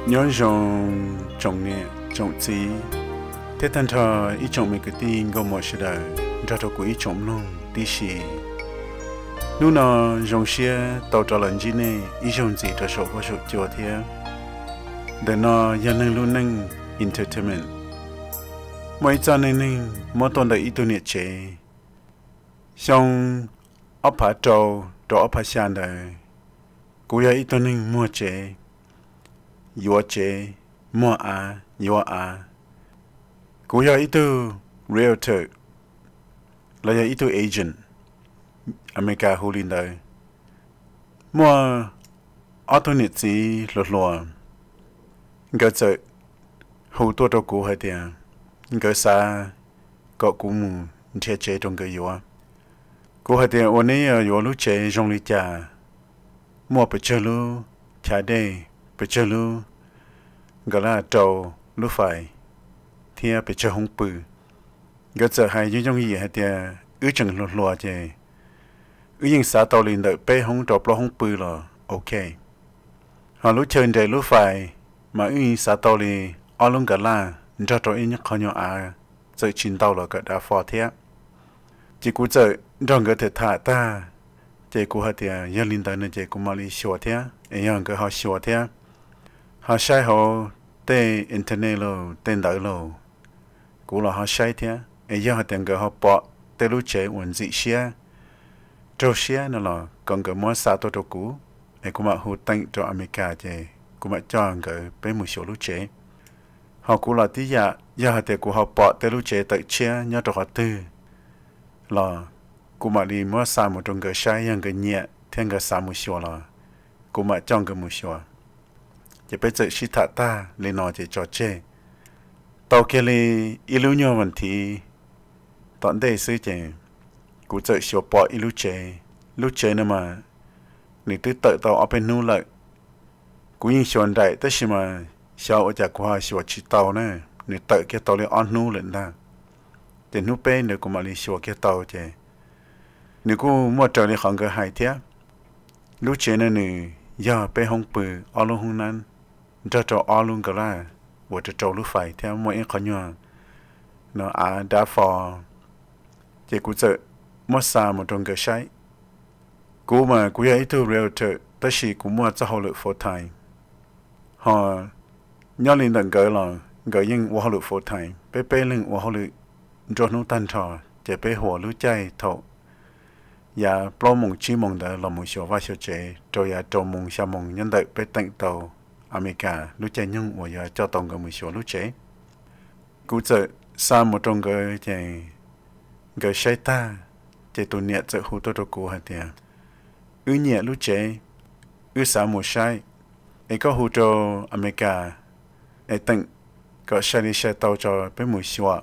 Nyob zoo tsoom niam tsoom txiv thiab tag nrho ib tsoom me kwv tij nkauj muam sawv daws nrog rau kuv ib tsoom mloog tib si. Hnub no zoo siab tau rov los ntsib nej ib zaug ntxiv rau saum huab saum cua thiab. Ntawm no yog Neeg Lub Neej Entertainment. Muaj ib txoj neej neeg muab tuaj ntawm ib tug niam tsev. Xyoo ob phav rau rau ob phav xya ntawd, kuv yog ib tug neeg muag tsev, yuav tsev, muag av, yuav av. Kuv yog ib tug realtor los yog ib tug agent, Amelikas hu li ntawd. Muaj ob tug niam txiv hluas hluas, nkawd txawm hu tuaj rau kuv hais tias nkawd xav kom kuv mus nrhiav tsev rau nkawd yuav. Kuv hais tias, ua neb yuav lub tsev zoo li cas, muaj pes tsawg lub chav dej, pes tsawg lub nkas laj rau lub fais, thiab pes tsawg hoob pw. Nkawd txawm hais yooj yooj yim hais tias wb tseem hluas hluas ces wb yeej xav tau li ntawm peb hoob rau plaub hoob pw los ok. Ho lub chaw nres lub fais mas wb yeej xav tau li ob lub nkas laj nrog rau ib qho nyuag av, txawm tsis ntau los kom dav fo thiab. Ces kuv txawm nrog nkawd tham tham tag, ces kuv hais tias yog li ntawd no ces kuv mam li xyuas thiab, es yog nkawd ho xyuas thiab, ho saib hauv tej internet los tej ntawd los kuv los ho saib thiab, es yog hais tias nkawd ho pom tej lub tsev uas ntxim siab, raug siab no los kom nkawd muab xa tuaj rau kuv, es kuv mam hu teem rau Amelikas ces kuv mam coj nkawd peb mus xyuas lub tsev. Ho kuv los tib yam, yog hais tias kuv ho pom tej lub tsev tawm tshiab nyob rau qhov twg los kuv mam li muab xa mus rau nkawd saib, yog nkawd nyiam thiab nkawd xav mus xyuas los kuv mam coj nkawd mus xyuas. Ces peb txawm sib tham tag li no ces tso tseg. Tau kiag li ib lub nyuag vas thiv tom ntej xwb ces kuv txawm xyuas pom ib lub tsev. Lub tsev no mas nws twb tawm tau ob peb hnub lawm. Kuv yeej xyuas nraim tab sis mas xyov ua cas kuv ho xyuas tsis tau na, nws tawm kiag tau li ob hnub lawm ntag. Ces hnub peb ntawd kuv mam li xyuas kiag tau ces nws kuj muaj raws li qhov nkawd hais thiab. Lub tsev no nws yog peb hoob pw, ob lub hoob nab, nrog rau ob lub nkas laj uas rau rau lub fais thiab muaj ib qho nyuag no av dab fo. Ces kuv txawm muab xa mus rau nkawd saib. Kuv mas kuv yog ib tug realtor tab sis kuv muaj txoj hauj lwm full time. Ho nyob li ntawm nkawd los nkawd yeej ua hauj lwm full time, peb peb leeg ua hauj lwm nruab hnub tag nrho, ces peb huas lub caij thaum yav plaub moos tsib moos ntawd los mus xyuas vaj xyuas tsev rau yav rau moos xya moos nyob ntawm peb teem tau Amelikas lub caij nyoog uas yuav coj tau nkawd mus xyuas lub tsev. Kuv txawm xa mus rau nkawd ces nkawd saib tag, ces tus niam txawm hu tuaj rau kuv hais tias, wb nyiam lub tsev, wb xav mus saib, es koj hu rau Amelikas es teem kom sai li sai tau tso peb mus xyuas.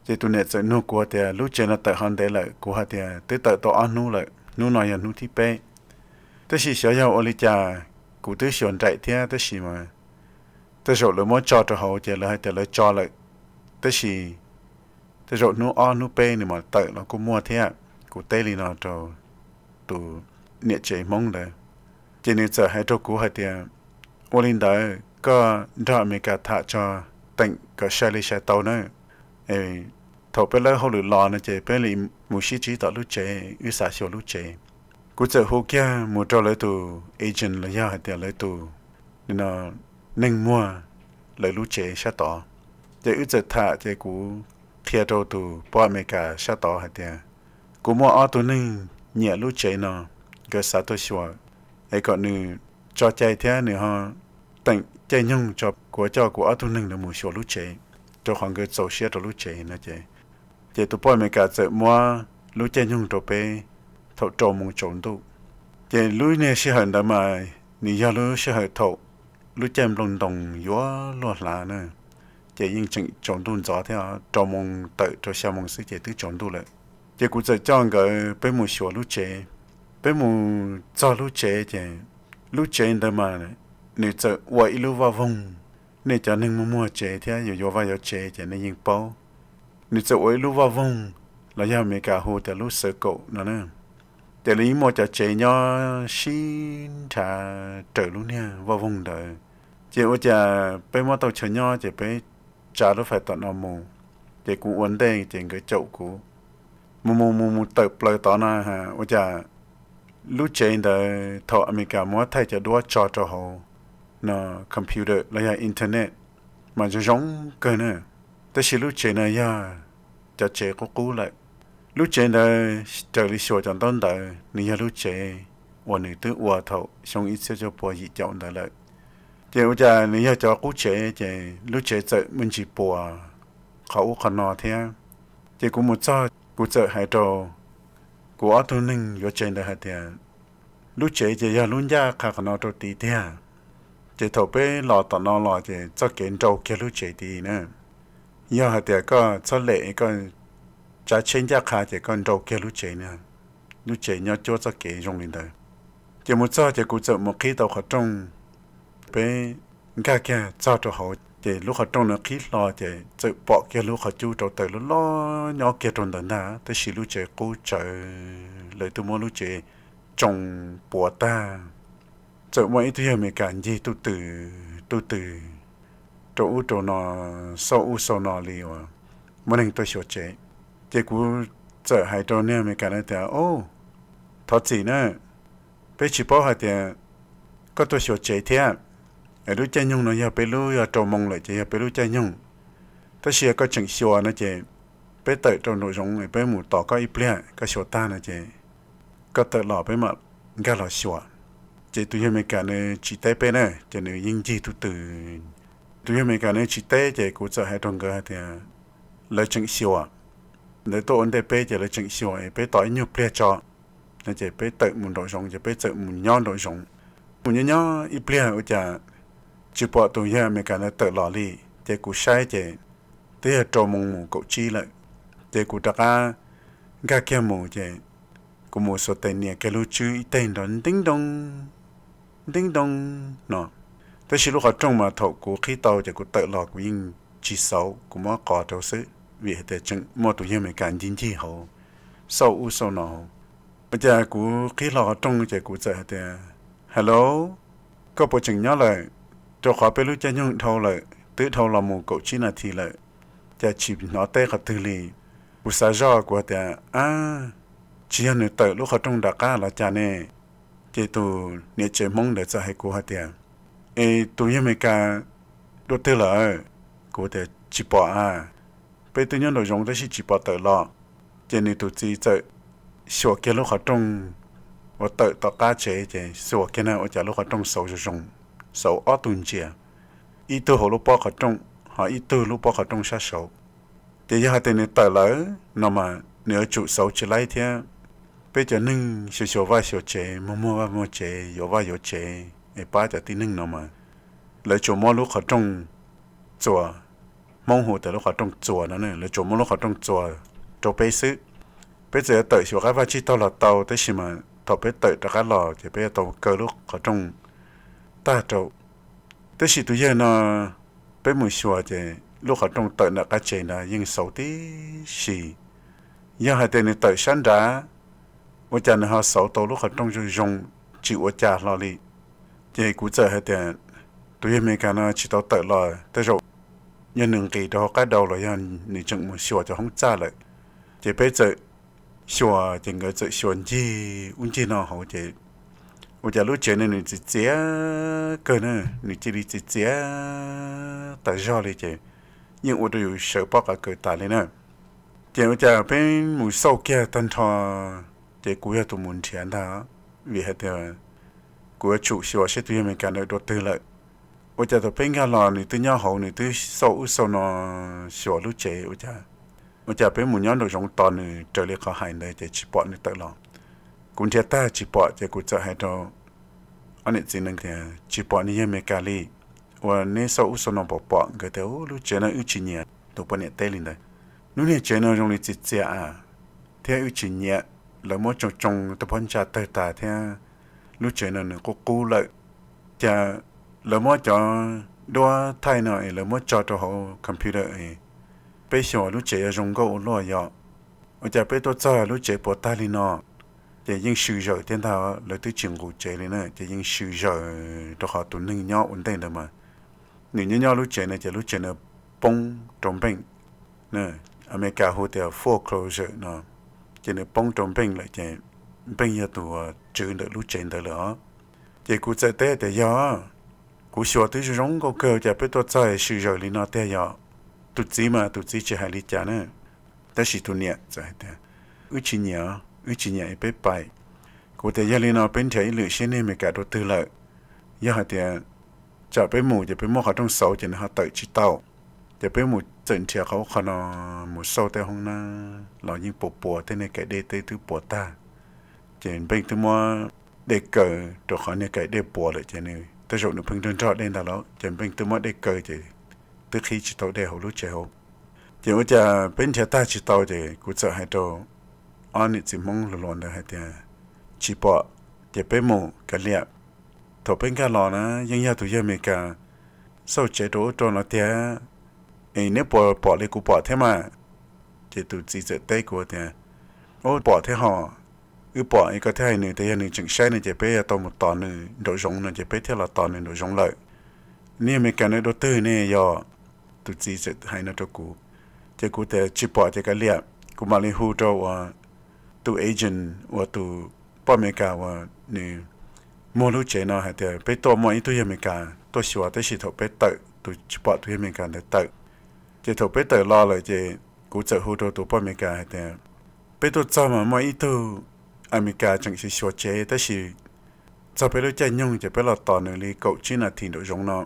Ces tus niam txawm nug kuv tias lub tsev no tawm ho ntev lawm? Kuv hais tias twb tawm tau ob hnub lawm, hnub no yog hnub thib peb. Tab sis xyov yog ua li cas, kuv twb xyuas nraim thiab tab sis mas tej zaum lawv muab tso rau hauv ces lawv hais tias lawv tso lawm, tab sis tej zaum hnub ob hnub peb nws mam tawm los kuj muaj thiab. Kuv teb li no rau tus niam tsev Hmoob ntawd, ces nws txawm hais rau kuv hais tias, ua li ntawd koj nrog Amelikas tham tso, teem kom sai li sai tau na, es thaum peb lawb hauj lwm los no ces peb li mus sib ntsib tom lub tsev, wb xav xyuas lub tsev. Kuv txawm hu kiag mus rau lawv tus agent los yog hais tias lawv tus neeg muag lawv lub tsev sab tod. Ces wb txawm tham ces kuv qhia rau tus poj Amelikas sab tod hais tias kuv muaj ob tug neeg nyiam lub tsev no, nkawd xav tuaj xyuas, es kom nws tso cai thiab nws ho teem caij nyoog tso kuv coj kuv ob tug neeg ntawd mus xyuas lub tsev, rau qhov nkawd txaus siab rau lub tsev no ces. Ces tus poj Amelikas txawm muab lub caij nyoog rau peb thaum rau moos tsaus ntuj. Ces lub niag sij hawm ntawd mas nws yog lub sij hawm thaum lub caij nplooj ntoos yuav luag hlav na, ces yeej tseem tsaus ntuj ntxov thiab, rau moos tawm rau xya moos xwb ces twb tsaus ntuj lawm. Ces kuv txawm coj nkawd peb mus xyuas lub tsev. Peb mus txog lub tsev ces lub tsev ntawd mas nws txawm ua ib lub vaj voog. Nej cov neeg muag muag tsev thiab yuav yuav vaj yuav tsev ces nej yeej paub, nws txawm ua ib lub vaj voog los yog Amelikas hu tias lub xawv kaum no na. Ces li muaj cov tsev nyob sib nrhav raws lub niag vaj voog ntawd, Ces ua cas peb muab tau chaw nyob ces peb tsa lub fais tom no mus, ces kuv ua ntej ces nkawd caum kuv mus mus mus mus tawm plaws tod na. Ua cas lub tsev ntawd thaum Amelikas muab thaij cov duab tso rau hauv no computer los yog internet mas zoo zoo kawg na, tab sis lub tsev no yog cov tsev qub qub lawm. Lub tsev ntawd raws li xyuas cov ntaub ntawv nws yog lub tsev uas nws twb ua thaum xyoo ib txhiab cuaj pua yim caum ntawd lawm. Ces ua cas nws yog cov qub tsev ces lub tsev txawm muaj ntsis puas qhov ub qhov no thiab. Ces kuv mus txog kuv txawm hais rau kuv ob tug neeg yuav tsev ntawd hais tias, lub tsev ces yog lub ncaj qha qhov no rau tid tiag. Ces thaum peb los tom no los ces txoj kev nrau kiag lub tsev tid na. Yog hais tias koj txhob lem koj tsav tsheb ncaj qha ces koj nrau kiag lub tsev na. Lub tsev nyob cuab txoj kev zoo li ntawd. Ces mus txog ces kuv txawm mus qhib tau qhov rooj. Peb nkag kiag txog rau hauv ces lub qhov rooj no qhib hlo ces txawm pom kiag lub qhov cub rau taws loj loj nyob kiag rau ntawd ntag, tab sis lub tsev qub tsawv, lawv twb muab lub tsev tsoo puas tag. Txawm muaj ib tug yawg Amelikas ncig tuj twm tuj twm rau ub rau no, xauj ub xauj no li uas muaj neeg tuaj xyuas tsev. Ces kuv txawm hais rau niag Amelikas na tias, Au, thov txim na, peb tsis paub hais tias koj tuaj xyuas tsev thiab. Es lub caij nyoog no yog peb lub, yog rau moo lawm ces yog peb lub caij nyoog. Tab sis yog koj tseem xyuas no ces peb tawm rau nraum zoov es peb mus tos koj ib pliag, koj xyuas tag no ces koj tawm los peb mam nkag los xyuas. Ces tus yawg Amelikas nws tsis teb peb na, ces nws yeej ncig tuj twm. Tus yawg Amelikas nws tsis teb ces kuv txawm hais rau nkawd hais tias, Lawv tseem xyuas, lawv tuaj ua ntej peb ces lawv tseem xyuas es peb tos ib nyuag pliag tso. No ces peb tawm mus nraum zoov ces peb txawm mus nyob nraum zoov. Mus nyob nyob ib pliag ua cas tsis pom tus yawg Amelikas ntawd tawm los li. Ces kuv saib ces twb yog rau moo mus kaum tsib lawm. Ces kuv rov qab nkag kiag mus ces kuv mus xuas tes nias kiag lub tswb ib teg nrov nteeb nroo, nteeb nroo no. Tab sis lub qhov rooj mas thaum kuv qhib tau ces kuv tawm los kuv yeej tsis xauv, kuv muab qos rau xwb vim hais tias tseem muaj tus yawg Amelikas ncig ncig hauv, xauj ub xauj no. Ua cas kuv qhib hlo qhov rooj ces kuv txawm hais tias, Hello, koj puas tseem nyob lawm? Rau qhov peb lub caij nyoog dhau lawm, twb dhau los mus kaum tsib nas this lawm, cas tsis hnov teb qhov twg li? Kuv xav zoj kuv hais tias, Ab, tsis yog nws tawm lub qhov rooj nram qab los cas ne? Ces tus niam tsev Hmoob ntawd txawm hais kuv hais tias, Es tus yawg Amelikas dua twg lawm? Kuv tias, Tsis pom a, peb twb nyob nraum zoov tab sis tsis pom tawm los. Ces nws tus txiv txawm xyuas kiag lub qhov rooj uas tawm tom qab tsev ces xyuas kiag na ua cas lub qhov rooj xauv zoo zoo, xauv ob tug ntsia, ib tug hauv lub pob qhov rooj, ho ib tug lub pob qhov rooj sab saud. Ces yog hais tias nws tawm lawm no mas nws yuav tsum xauv tsis laib thiab. Peb cov neeg xyuas xyuas vaj xyuas tsev, muag muag vaj muag tsev, yuav vaj yuav tsev es pab cov tib neeg no mas lawv tsuas muab lub qhov rooj txuas, Hmoob hu tias lub qhov rooj txuas no, lawv tsuas muab lub qhov rooj txuas rau peb xwb. Peb txawm yuav tawm xyuas qab vaj tsib taug los tau, tab sis mas thaum peb tawm rov qab los ces peb yuav tau kaw lub qhov rooj tag rau. Tab sis tus yawg no, peb mus xyuas ces lub qhov rooj tawm nram qab tsev ntawd yeej xauv tib si. Yog hais tias nws tawm sab nrad, ua cas nws ho xauv tau lub qhov rooj zoo zoo, tsis ua cas hlo li? Ces kuv txawm hais tias, Tus yawg Amelikas no tsis tau tawm los, tej zaum yog nws nqis rau hauv qab dau los yog nws tseem mus xyuas cov hoob txaj lawm. Ces peb txawm xyuas ces nkawd txawm xyuas ncig ub ncig no hauv ces ua cas lub tsev no nws txias txias kawg na, nws cia li txias txias tas zog li ces yeej ua rau yus sawv pob qa kaws tas li na. Ces ua cas peb mus xauj kiag tag nrho, ces kuv yog tus mus nrhiav ntag, vim hais tias kuv yuav tsum xyuas seb tus yawg Amelikas ntawd dua twg lawm. Ua cas thaum peb nkag los nws twb nyob hauv, nws twb xauj ub xauj no xyuas lub tsev ua cas, ua cas peb mus nyob nraum zoov tos nws raws li qhov hais ntawd ces tsis pom nws tawm los. Kuv nrhiav tag tsis pom ces kuv txawm hais rau ob niam txiv nees tias, Tsis pom nws yawg Amelikas li, ua neb xauj ub xauj no pom pom? Nkawd tias, Lub tsev no wb tsis nyiam. Tus poj niam teb li ntawd, Lub niag tsev no zoo li txias txias a, thiab wb tsis nyiam. Lawv muab tsoo tsoo tej phab ntsa tawg tas thiab lub tsev no nws qub qub lawm. Cas lawv muab cov duab thaij no es lawv muab tso rau hauv computer es peb xyuas lub tsev yuav zoo nkauj ua luaj yom. Ua cas peb tuaj txog lub tsev puas tag li no? Ces yeej sw zawm thiab ntag, lawv twb tsis nqus tsev li na, ces yeej sw zawm rau qhov tus neeg nyob ua ntej ntawd mas nws nyob nyob lub tsev no ces lub tsev no poob rau npeej. Amelikas hu tias foreclosure no, ces nws poob rau npeej lawm ces npeej yog tus tswv ntawm lub tsev ntawd lawm os. Ces kuv txawm teb tias yog, kuv xyuas twb zoo zoo nkauj kawg cas peb tuaj txog swm zawm li no tiag yog. Tus txiv mas tus txiv tsis hais li cas na, tab sis tus niam txawm hais tias wb tsis nyiam, wb tsis nyiam es peb pais. Kuv tias yog li no peb nrhiav ib lwm seb nej Amelikas dua twg lawm, yog hais tias tsam peb mus ces peb muab qhov rooj xauv ces nws ho tawm tsis tau. Ces peb mus txawm nrhiav qhov ub qhov no, mus xauj tej hoob nab los yeej puas puas, tej niag kais dej tej twb puas tag. Ces npeej twb muab dej kaw rau qhov niag kais dej puas lawm ces nws tej zaum nws pheej nrog nrog dej ntag lawm ces npeej twb muab dej kaw ces twb qhib tsis tau dej hauv lub tsev hauv. Ces ua cas peb nrhiav tag tsis tau ces kuv txawm hais rau ob niam txiv Hmoob hluas hluas ntawd hais tias tsis pom ces peb mus kav liam. Thaum peb nkag los na yeej yog tus yawg Amelikas xauj tsev rau ub rau no tiag, es neb puas pom li kuv pom thiab mas? Ces tus txiv txawm teb kuv tias ub, pom thiab hos, wb pom es koj thiaj hais nws tias yog nws tseem saib no ces peb yuav tau mus tos nws nraum zoov no ces peb thiaj los tos nws nraum zoov lawm. Nej Amelikas no dua twg ne yog? Tus txiv txawm hais no rau kuv. Ces kuv tias tsis pom ces kav liam, kuv mam li hu rau uas tus agent uas tus poj Amelikas uas nws muag lub tsev no hais tias peb tuaj muaj ib tug yawg Amelikas tuaj xyuas tab sis thaum peb tawm tus tsis pom tus yawg Amelikas ntawd tawm. Ces thaum peb tawm los lawm ces kuv txawm hu rau tus poj Amelikas hais tias peb tuaj txog mas muaj ib tug Amelikas tseem xyuas xyuas tsev tab sis txog peb lub caij nyoog ces peb los tos nws li kaum tsib nas this nraum zoov no,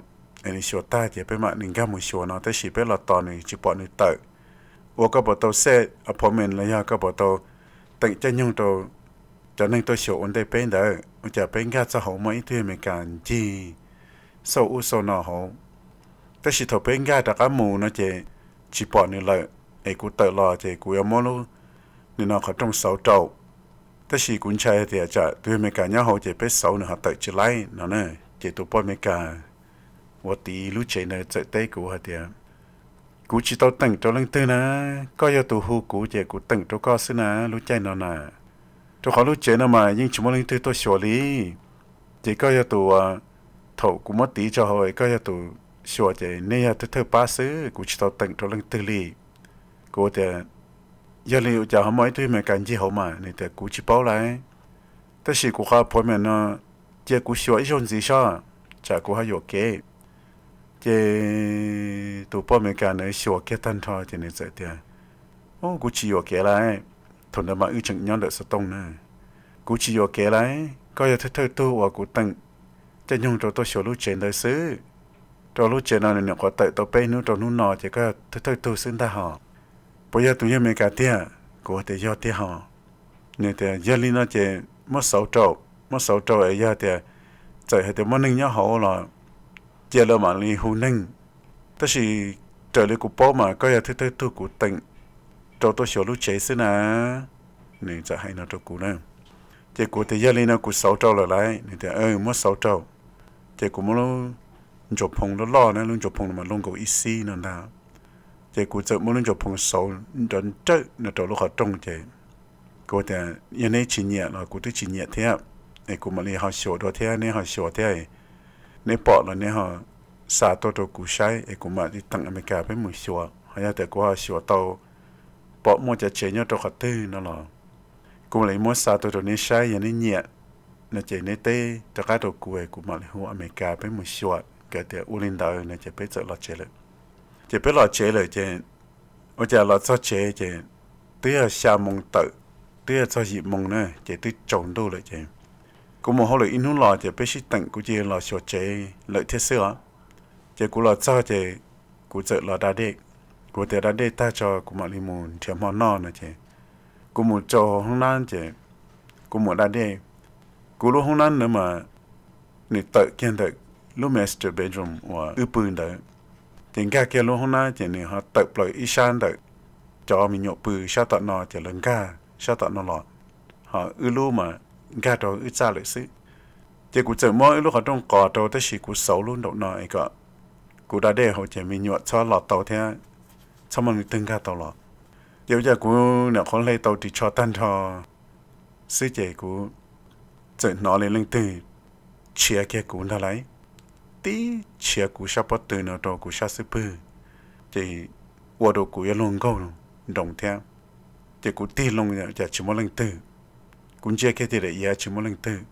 es nws xyuas tag ces peb mam li nkag mus xyuas no tab sis peb los tos nws tsis pom nws tawm. Ua koj puas tau set appointment los yog koj puas tau teem caij nyoog rau cov neeg tuaj xyuas ua ntej peb ntawd? Ua cas peb nkag txog hauv muaj ib tug Amelikas ncig xauj ub xauj no hauv, tab sis thaum peb nkag rov qab mus no ces tsis pom nws lawm. Es kuv tawm los ces kuv yuav muab lub, nws no qhov rooj xauv rau, tab sis kuv ntshai tias tsam tus yawg Amelikas nyob hauv ces peb xauv nws ho tawm tsis laib no na. Ces tus poj Amelikas uas tiv lub tsev ntawd txawm teb kuv hais tias kuv tsis tau teem rau leej twg na, koj yog tus hu kuv ces kuv teem rau koj xwb na lub caij no na. Rau qhov lub tsev no mas yeej tsis muaj leej twg tuaj xyuas li, ces koj yog tus, thaum kuv muab tiv tso hauv es koj yog tus xyuas ces nej yog thawj thawj pab xwb, kuv tsis tau teem rau leej twg li. Kuv tias yog li ua cas ho muaj ib tug Amelikas ncig hauv mas? Nws tias kuv tsis paub lauj, tab sis kuv qhov appointment no cia kuv xyuas ib zaug ntxiv soj, tsam kuv ho yuam kev. Ces tus poj Amelikas ntawd xyuas kiag tag nrho ces nws txawm tias ub, kuv tsis yuam kev lauj. Thaum ntawd mas wb tseem nyob ntawm xov tooj na. Kuv tsis yuam kev lauj, koj yog thawj thawj tug uas kuv teem caij nyoog rau tuaj xyuas lub tsev ntawd xwb. Rau lub tsev no nws nyuam qhuav tawm tau peb hnub rau hnub no ces koj yog thawj thawj tug xwb ntag hos. Puas yog tus yawg Amelikas tiag? Kuv tias yog tiag hos. Nws tias yog li no ces muab xauv rau, muab xauv rau es yog tias txawm hais tias muaj neeg nyob hauv los cia lawv mam li hu neeg, tab sis raws li kuv paub mas koj yog thawj thawj tug kuv teem rau tuaj xyuas lub tsev xwb na. Nws txawm hais no rau kuv na. Ces kuv tias yog li no kuv xauv rau lawm lauj. Nws tias muab xauv rau. Ces kuv muab lub ntsuas phoo loj loj na, lub ntsuas phoo no mas luaj nkaus ib xib no ntag. Ces kuv txawm muab lub ntsuas phoo xauv nrov nrawj no rau lub qhov rooj ces kuv tias yog neb tsis nyiam los kuv twb tsis nyiam thiab, es kuv mam li ho xyuas dua thiab neb ho xyuas thiab, neb pom los neb ho xa tuaj rau kuv saib es kuv mam li teem Amelikas peb mus xyuas, ho yog tias kuv ho xyuas tau pom muaj cov tsev nyob rau qhov twg no los kuv mam li muab xa tuaj rau neb saib, yog neb nyiam no ces neb teb rov qab rau kuv es kuv mam li hu Amelikas peb mus xyuas. Nkawd tias ua li ntawd no ces peb txawm los tsev lawm. Ces peb los tsev lawm ces ua cas los txog tsev ces twb yog xya moo tawm, twb yog txog yim moo na ces twb tsaus ntuj lawm ces kuv mus hauj lwm ib hnub los ces peb sib teem kuv cia li los xyuas tsev lawm thiab xwb os. Ces kuv los txog ces kuv txawm los da dej. Kuv tias da dej tag tso kuv mam li mus nrhiav hmo noj no ces kuv mus rau hoob nab ces kuv mus da dej. Kuv lub hoob nab ntawd mas nws tawm kiag ntawm lub master bedroom uas wb pw ntawd, ces nkag kiag lub hoob nab ces nws ho tawm plaws ib sab ntawm cov me nyuam pw sab tom no ces lawv nkag sab tom no los, ho wb lub mas nkag rau wb txaj lawm xwb. Ces kuv txawm muab wb lub qhov rooj qos rau tab sis kuv xauv lub nraum no es kom kuv da dej hauv ces me nyuam txhob los tau thiab txhob muaj leej twg nkag tau los. Ces ua cas kuv nyuam qhuav hle tau ris tsho tag nrho xwb ces kuv txawm hnov li leej twg tshiav kiag kuv ntag lauj. tib tshiav kuv sab pob tw no rau kuv sab xub pwg, ces ua rau kuv yuav luag nkaug nroos thiab. Ces kuv tig loo cas tsis muaj leej twg. Kuv ntsia kiag tim daim iav tsis muaj leej twg.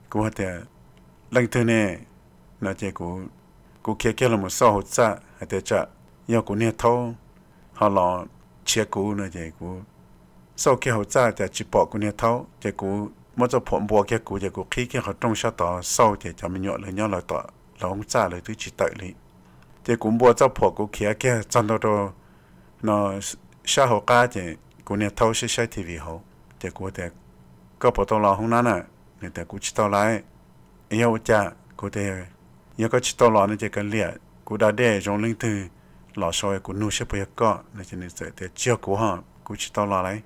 Kuv hais tias, leej twg ne? No ces kuv khiav kiag los mus xauj hauv txaj hais tias tsam yog kuv niag thaub ho los tshiav kuv no ces kuv xauj kiag hauv txaj cas tsis pom kuv niag thaub. Ces kuv muab txoj phuam npua kiag kuv ces kuv qhib kiag qhov rooj sab tod xauj ces cov me nyuam lawv nyob lawv tom lawv hoob txaj lawv twb tsis tawm li. Ces kuv npua txoj phuam kuv khiav kiag txog ntua rau no sab hauv qab ces kuv niag thaub saib saib T V hauv ces kuv tias, koj puas tau los hoob nab na? Nws tias kuv tsis tau los. Yog ua cas? Kuv tias, yog koj tsis tau los no ces kav liam, kuv da dej zoo leej twg los sau kuv nug saib puas yog koj no ces nws txawm tias tsis yog kuv ho, kuv tsis tau los lawm.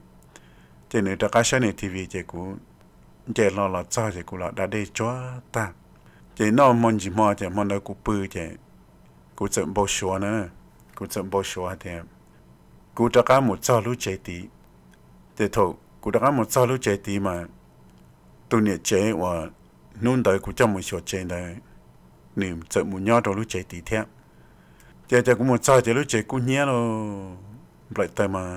Ces nws rov qab saib nws T V ces kuv nce hlo los txog ces kuv los da dej tsuag tag. Ces noj hmo ntsis hmo ces hmo ntawd kuv pw ces kuv txawm npau suav na, kuv txawm npau suav hais tias kuv rov qab mus txog lub tsev tid. Ces thaum kuv rov qab mus txog lub tsev tid mas tus niam tsev uas hnub ntawd kuv coj mus xyuas tsev ntawd, nws txawm mus nyob rau lub tsev tid thiab. Ces tias kuv mus txog ces lub tsev kub hnyiab lauj, nplaim taws mas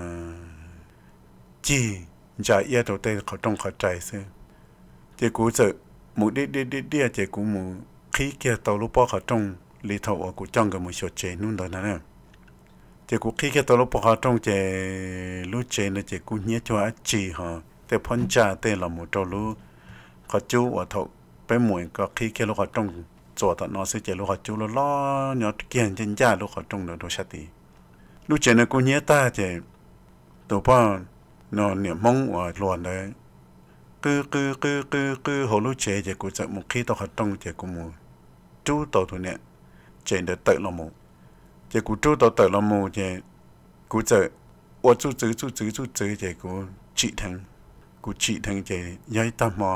cig ntsa iab rau tej qhov rooj qhov rais xwb. Ces kuv txawm mus diaj diaj diaj diaj ces kuv mus qhib kiag tau lub pob qhov rooj li thaum uas kuv coj nkawd mus xyuas tsev hnub ntawd na. Ces kuv qhib kiag tau lub pob qhov rooj ces lub tsev ntawd ces kub hnyiab cuag dab tsi ho, tej phab ntsa tej los mus rau lub qhov cub uas thaum peb mus ko qhib kiag lub qhov rooj txuas tom no xwb ces lub qhov cub loj loj nyob kiag ncaj ncaj lub qhov rooj ntawd rau sab tid. Lub tsev ntawd kub hnyiab tag ces tus poj no niam Hmoob uas hluas ntawd qw qw qw qw qw hauv lub tsev ces kuv txawm mus qhib tau qhov rooj ces kuv mus rub tau tus niam tsev ntawd tawm los mus. Ces kuv rub tau tawm los mus ces kuv txawm ua txuj txwv txuj txwv txuj txwv ces kuv tsim dheev, kuv tsim dheev ces yog ib tag hmo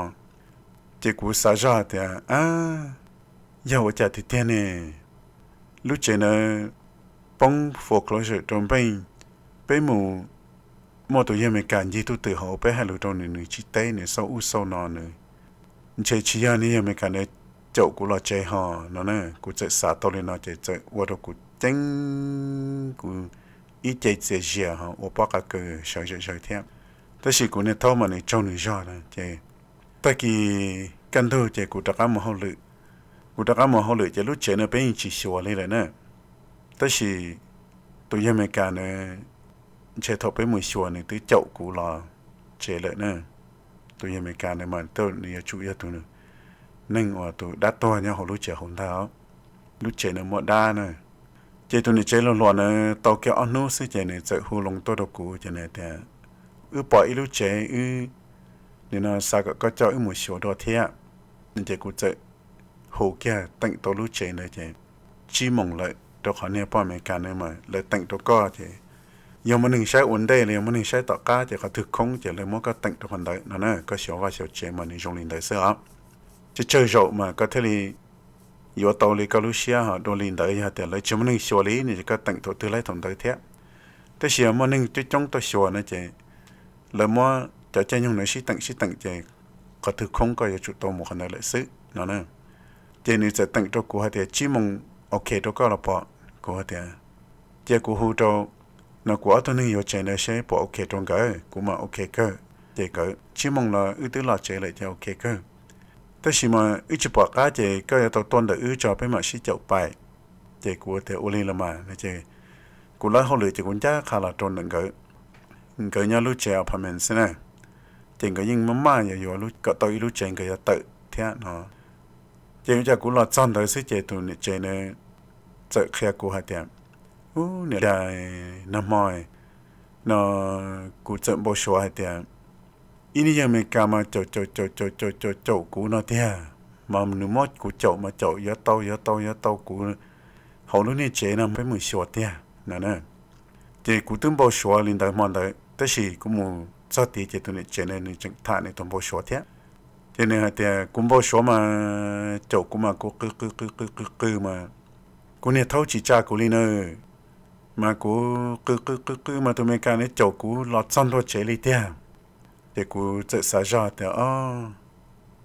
ces kuv xav zoj tias, a, yog ua cas tiag tiag ne? Lub tsev ntawd poob foreclosure rau npeej, peb mus muaj tus yawg Amelikas ncig tuj twm hauv, peb hais lus rau nws, nws tsis teb, nws xauj ub xauj no, nws ntshe tsis yog niag yawg Amelikas ntawd caum kuv los tsev ho no na. Kuv txawm xav tau li no ces txawm ua rau kuv ceeb, kuv ib ce txias zias ho ua pob qa kaws sawv zom zaws thiab. Tab sis kuv niag thaub mas nws tsaug nws zog na ces tag kis kaj ntug ces kuv rov qab mus hauj lwm. Kuv rov qab mus hauj lwm ces lub tsev no peb yeej tsis xyuas li lawm na. Tab sis tus yawg Amelikas ntawd ntshe thaum peb mus xyuas nws twb caum kuv los tsev lawm na. Tus yawg Amelikas ntawd mas tej nws yuav tsum yog tus neeg uas tus dab tuag nyob hauv lub tsev hauv ntag. Lub tsev ntawd muaj dab na. Ces tus niam tsev hluas hluas ntawd tau kiag ob hnub xwb ces nws txawm hu loo tuaj rau kuv ces nws tias, wb pom ib lub tsev, wb, nim no xav kom koj coj wb mus xyuas dua thiab. Ces kuv txawm hu kiag teem tau lub tsev ntawd ces tsib moos lawm rau qhov niag poj Amelikas ntawd mas lawv teem rau koj ces yog muaj neeg saib ua ntej los yog muaj neeg saib tom qab ces qhov twg khoob ces lawv muab koj teem rau qhov ntawd no na. Koj xyuas vaj xyuas tsev mas nws zoo li ntawd xwb os. Ces tsawg zaum mas koj thiaj li yuav tau li koj lub siab ho. Dua li ntawd yog tias lawv tsis muaj neeg xyuas li no ces koj teem thaum twg laib thaum ntawd thiab. Tab sis yog muaj neeg coob coob tuaj xyuas no ces lawv muab cov caij nyoog ntawd sib teem sib teem ces qhov twg khoob koj yuav tsum tau mus qhov ntawd lawm xwb no na. Ces nws txawm teem rau kuv hais tias tsib moos ok rau koj los pom? Kuv hais tias cia kuv hu rau no kuv ob tug neeg yuav tsev ntawd seb puas ok rau nkawd, kuv mam ok kawg. Ces nkawd tsib moos los wb twb los tsev lawm ces ok kawg. Tab sis mas wb tsis pom qab ces koj yuav tau tuaj ntawm wb tso peb mam sib caum pais. Ces kuv tias ua li los mas no ces kuv lawb hauj lwm ces kuv ncaj qha los rau ntawm nkawd. Nkawd nyob lub tsev apartment xwb na, ces nkawd yeej maj maj yuav yuav kom tau ib lub tsev nkawd yuav tawm thiab no. Ces ua cas kuv los txog ntawd xwb ces tus niam tsev ntawd txawm qhia kuv hais tias, ub, niam, cas nag hmo no kuv txawm npau suav hais tias ib niag yawg Amelikas mas caum caum caum caum caum caum kuv no tiag, mas nws muab kuv caum mas caum yuav tau yuav tau yuav tau kuv hauv lub niag tsev no peb mus xyuas tiag no na. Ces kuv twb npau suav li ntawd hmo ntawd tab sis kuv mus txog tid ces tus niam tsev ntawd nws tseem tham nws tus npau suav thiab. Ces nws hais tias kuv npau suav mas caum kuv mas kuv qw qw qw qw qw qw mas kuv niag thaub tsis tsa kuv li na, mas kuv qw qw qw qw mas tus Amelikas ntawd caum kuv los txog ntua tsev li tiag. Ces kuv txawm xav zog tias, o,